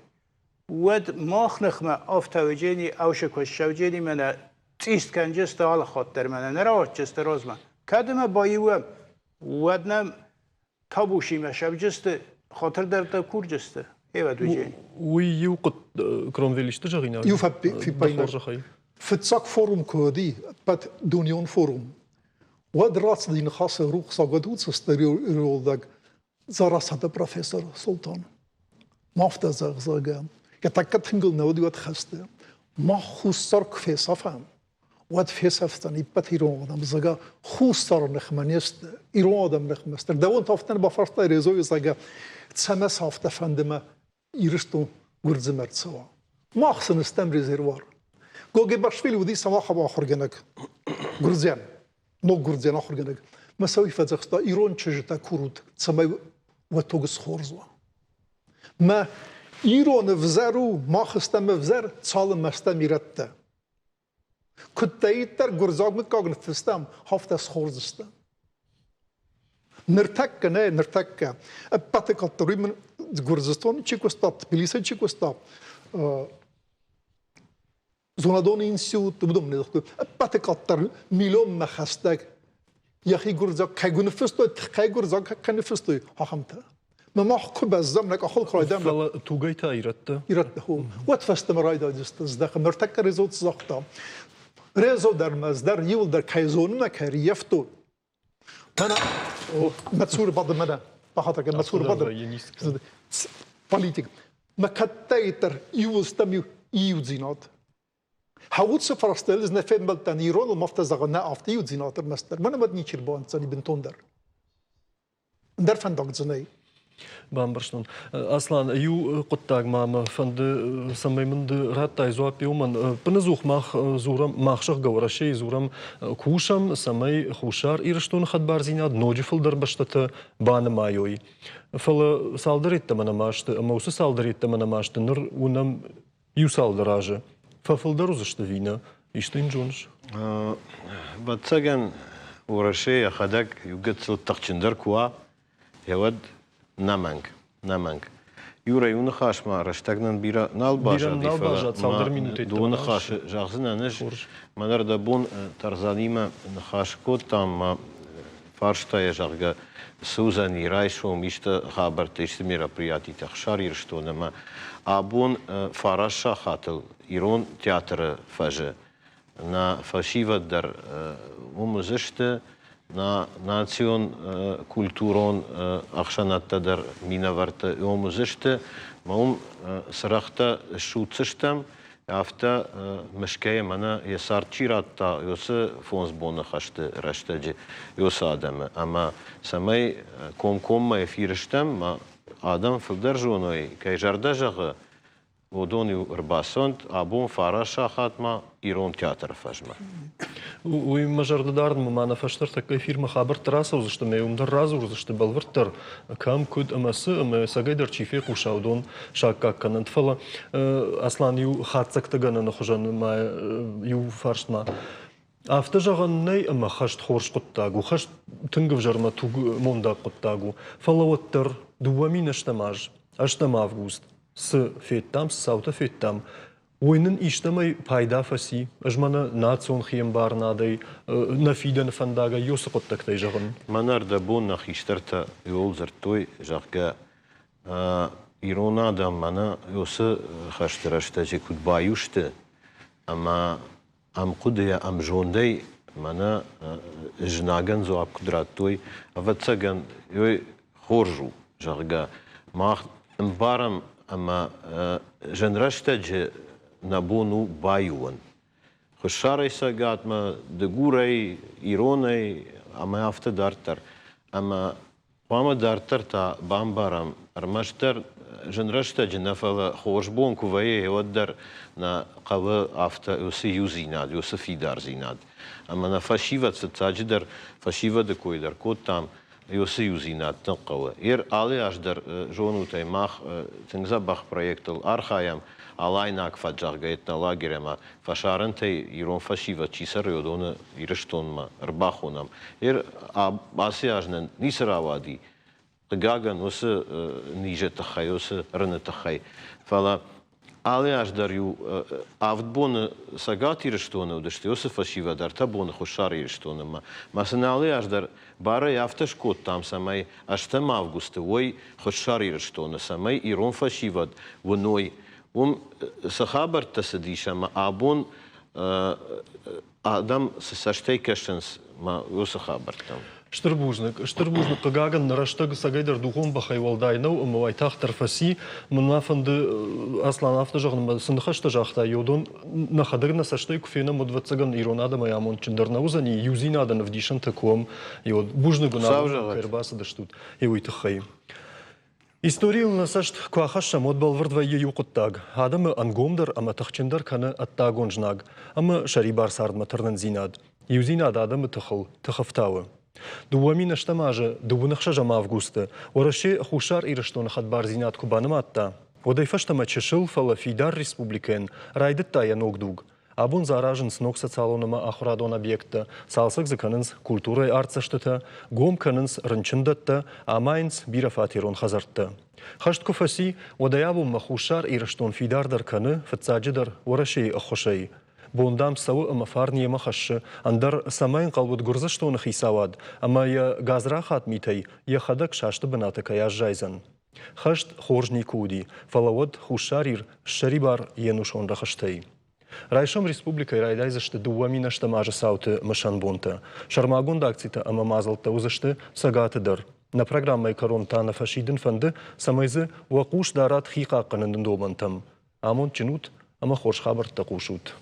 Speaker 3: уӕд мах ныхмӕ ӕфтауджени, ӕвсы куы ссӕуджени мӕнӕ цъист кӕнджысты алы хатт дӕр мӕнӕ нӕ рауадджысты размӕ. Кӕд ӕмӕ баиуӕм, уӕд нӕм табусимӕ сӕвджысты, хатыр дӕр дӕ курджысты. Эвӕдуджен.
Speaker 1: Уый иу Кромвель исты зӕгъинаг?
Speaker 2: Иу фиппаинаг. Фыццаг форум куы уыди, ӕппӕт дунеон форум, уӕд рацыди ныхасы рухсагад уыцы стереолог Дзарасаты профессор Султан. Ма афтӕ зӕгъ, зӕгъгӕ, йӕ тӕккӕ тынгыл нӕ уыди уӕд хӕсты. Мах хуссар куы фесафӕм, уӕд фесӕфдзӕн иппӕт ирон адӕм, зӕгъгӕ, хуссары ныхмӕ не сты, ирон адӕм ныхмӕ сты. Дӕуӕн та афтӕ бафарста Резойы, зӕгъгӕ, цӕмӕ сӕ афтӕ фӕнды мӕ Ирыстон Гуырдзымӕ ӕрцӕуа. Мах сын стӕм резервуар. Гогебашвили уыди Самаховы ахуыргӕнӕг, гуырдзиан, ног гуырдзиан ахуыргӕнӕг. Мӕ сӕ уый фӕдзӕхста, ирон чызджытӕ курут, цӕмӕй уӕ туг схорз уа. Мӕ ирон ӕвзӕр у, мах стӕм ӕвзӕр, цалынмӕ стӕм ирӕттӕ. Куыддӕриддӕр гуырдзиаг мыггаг ныффыстам, афтӕ схордзыстӕм. Ныртӕккӕ нӕ, ныртӕккӕ ӕппӕты къаддӕр уый мын Гуырдзыстоны чи куыста, Тбилисы чи куыста, зонадон институт, уыдон мын загътой, ӕппӕты къаддӕр миллионмӕ хӕстӕг йӕхи гуырдзиаг кӕй ныффыстой, тыххӕй гуырдзиаг кӕй ныффыстой, ахӕмтӕ. Мӕ мах куы бӕззӕм, нӕ къахыл куы райдайӕм.
Speaker 1: Фӕлӕ тугӕй та ирӕттӕ?
Speaker 2: Ирӕттӕ, хо. Уӕд фӕстӕмӕ райдайдзысты здӕхын. Ныртӕккӕ Резо загъта. Резо дӕр мӕ дӕр иуылдӕр кӕй зонын, кӕй рййӕфтон. Мӕнӕ, мӕ цуры бады мӕнӕ, бахатыр кӕн, мӕ цуры бады. Политик. Мӕ кӕддӕриддӕр иуыл стӕм иудзинад. Хауцы фарстайыл ӕз нӕ фембӕлдтӕн ироныл, афтӕ зӕгъын, нӕ афтӕ иудзинад ӕрмӕстдӕр. Мӕнӕ уӕд ничи рбауӕнддзӕни бынтондӕр. Ӕндӕр фӕндаг дзы нӕй.
Speaker 1: Бамбӕрстон. Аслан, иу хъуыддаг ма мӕ фӕнды, цӕмӕй мын ды радтай дзуапп уымӕн. Ӕппынӕдзух мах дзурӕм, мах зӕгъгӕ Уӕрӕсейы дзурӕм, кусӕм, цӕмӕй Хуссар Ирыстоны хӕдбардзинад ноджы фылдӕр бӕстӕтӕ банымайой. Фӕлӕ цалдӕр йеддӕмӕ нӕма сты, ӕмӕ уыцы цалдӕр йеддӕмӕ нӕма сты, ныр уынӕм иу цалдӕр азы. Фӕфылдӕр уыдзысты ӕви нӕ? Исты йын зоныс?
Speaker 4: Ӕвӕццӕгӕн, Уӕрӕсе йӕхӕдӕг иу гыццыл тыхджындӕр куы уа, уӕд нӕмӕнг, нӕмӕнг. Юра, иу ныхас ма, рӕстӕг нын бирӕ нал баззади, фӕлӕ
Speaker 1: цалдӕр минутӕй
Speaker 4: дыууӕ ныхасы зӕгъдзынӕн ӕз. Мӕнӕ ӕрдӕбон Тарзанимӕ ныхас кодтам, мӕ фарста йӕ, зӕгъгӕ, цы уыдзӕни райсом исты хабӕрттӕ, исты мероприятитӕ Хуссар Ирыстоны ӕмӕ абон фараст сахатыл Ирон театры фӕзы нӕ фӕсивӕд дӕр уым уыдзысты, нӕ национ культурон ӕхсӕнадтӕ дӕр минӕвӕрттӕ уым уыдзысты, ӕмӕ уым цырӕгътӕ ссудздзыстӕм, афтӕ мысгӕйӕ мӕнӕ йӕ цард чи радта, уыцы фондз боны хӕсты рӕстӕджы уыцы адӕмы. Ӕмӕ цӕмӕй комкоммӕ эфиры стӕм, адӕм фылдӕр зоной, кӕй зӕрдӕ зӕгъы, Уыдон-иу ӕрбацӕуӕнт абон фараст сахатмӕ Ирон театры фӕзмӕ.
Speaker 1: Уый мӕ зӕрдӕ дарын, ма нӕ фӕстӕртӕккӕ эфирмӕ хабӕрттӕ рацӕудзысты ӕмӕ уым дӕр радзурдзысты бӕлвырддӕр, кӕм, куыд ӕмӕ цы, ӕмӕ ӕцӕгӕйдӕр чи фехъуса, уыдон саккаг кӕнӕнт. Фӕлӕ Аслан иу хатдзӕгтӕгӕнӕны хуызӕн ма иу фарст ма. Афтӕ зӕгъӕн нӕй, ӕмӕ хӕст хорз хъуыддаг у, хӕст тынг ӕвзӕрмӕ тугмондаг хъуыддаг у, фӕлӕ уӕддӕр 2008 аз, ӕстӕм август, цы федтам, цы цаутӕ федтам, уый нын истӕмӕй пайда фӕци? Ӕз мӕнӕ национ хиӕмбарынадӕй, нӕ фидӕны фӕндагӕй уыцы хъуыддӕгтӕй зӕгъын.
Speaker 4: Мӕнӕ ӕрдӕбон нӕ хистӕртӕ иуыл дзырдтой, зӕгъгӕ, ирон адӕм мӕнӕ уыцы хӕсты рӕстӕджы куыд баиу сты ӕмӕ ӕмхъуыдыйӕ, ӕмзондӕй мӕнӕ знагӕн дзуапп куыд радтой, ӕвӕццӕгӕн, уый хорз у, зӕгъгӕ, мах ӕмбарӕм ӕмӕ зын рӕстӕджы нӕ бон у баиу уын. Хуссарӕй Цӕгатмӕ, Дыгурӕй, Иронӕй ӕмӕ афтӕ дарддӕр. Ӕмӕ Хъуамӕ дарддӕр та бамбарӕм, ӕрмӕстдӕр зын рӕстӕджы нӕ, фӕлӕ хорз бон куы вӕййы, уӕд дӕр нӕ хъӕуы афтӕ уыцы иудзинад, уыцы фидардзинад. Ӕмӕ нӕ фӕсивӕд фыццаджыдӕр фӕсивӕды кой дӕр кодтам, уыцы иудзинад тынг хъӕуы. Ер алы аз дӕр зонут ӕй, мах тынг дзӕбӕх проектыл архайӕм, Алайнаг фӕд, зӕгъгӕ, этнолагерь ӕмӕ фӕсарӕнтӕй ирон фӕсивӕд чи цӕры, уыдоны Ирыстонмӕ ӕрбахонӕм. Ер ацы аз нын ницы рауади, хъыгагӕн, уыцы низы тыххӕй, уыцы рыны тыххӕй. Фӕлӕ алы аз дӕр иу авд боны Цӕгат Ирыстоны уыдысты, уыцы фӕсивӕд ӕртӕ боны Хуссар Ирыстоны. Мӕ сын алы аз дӕр барӕй афтӕ скодтам, цӕмӕй ӕстӕм августы уой Хуссар Ирыстоны, цӕмӕй ирон фӕсивӕд уыной, уым цы хабӕрттӕ цыдис ӕмӕ абон адӕм цы цӕстӕй кӕсынц мӕ уыцы хабӕрттӕм.
Speaker 1: Стыр бузныг. Стыр бузныг. Хъыгагӕн, нӕ рӕстӕг цӕгӕйдӕр духон бӕхӕй уӕлдай нӕу ӕмӕ уайтагъддӕр фӕци. Мӕн ма фӕнды, Аслан, афтӕ зӕгъын, цы ныхӕстӕ загътай, уыдон нӕхӕдӕг нӕ цӕстӕй куы фенӕм, уӕд, ӕвӕццӕгӕн, ирон адӕмӕй амондджындӕр нӕ уыдзӕни, иудзинадӕн ӕвдисӕнтӕ куы уӕм. Бузныг уын, кӕй ӕрбацыдыстут, уый тыххӕй. Историйыл нӕ цӕст куы ахӕссӕм, уӕд бӕлвырд вӕййы иу хъуыддаг: адӕмы ӕнгомдӕр ӕмӕ тыхджындӕр кӕны ӕддагон знаг ӕмӕ сӕрибар цардмӕ тырнындзинад. Иудзинад адӕмы тыхыл тых ӕфтауы. 2008 азы 26 августы Уӕрӕсе Хуссар Ирыстоны хӕдбардзинад куы банымадта, уӕдӕй фӕстӕмӕ чысыл, фӕлӕ фидар республикӕйӕн райдыдта йӕ ног дуг. Абон дзы аразынц ног социалон ӕмӕ ахуырадон объекттӕ, цалцӕг дзы кӕнынц культурӕйы артдзӕстытӕ, гом кӕнынц рынчындӕттӕ, амайынц бирӕфатерон хӕдзӕрттӕ. Хӕст куы фӕци, уӕдӕй абонмӕ Хуссар Ирыстон фидардӕр кӕны, фыццаджыдӕр, Уӕрӕсейы ӕххуысӕй. Бон, дам, цӕуы ӕмӕ фарн йемӕ хӕссы, ӕндӕр цӕмӕй ӕнхъӕл уыд Гуырдзыстоны хицауад ӕмӕ йӕ гадзрахат митӕй йӕхӕдӕг састы бынаты кӕй аззайдзӕн. Хӕст хорз никуы уыди, фӕлӕ уӕд Хуссар Ир ссӕрибар йе нусон рӕхыстӕй. Райсом республикӕйы райдайдзысты 2008 азы цауты мысӕн бонтӕ. Сӕрмагонд акцитӕ ӕмӕ мадзӕлттӕ уыдзысты Цӕгаты дӕр. Нӕ программӕйы кӕрон та нӕ фӕсидын фӕнды, цӕмӕй дзы уӕ хъус дарат хи хъахъхъӕныны домӕнтӕм. Амондджын ут ӕмӕ хорз хабӕрттӕ хъусут.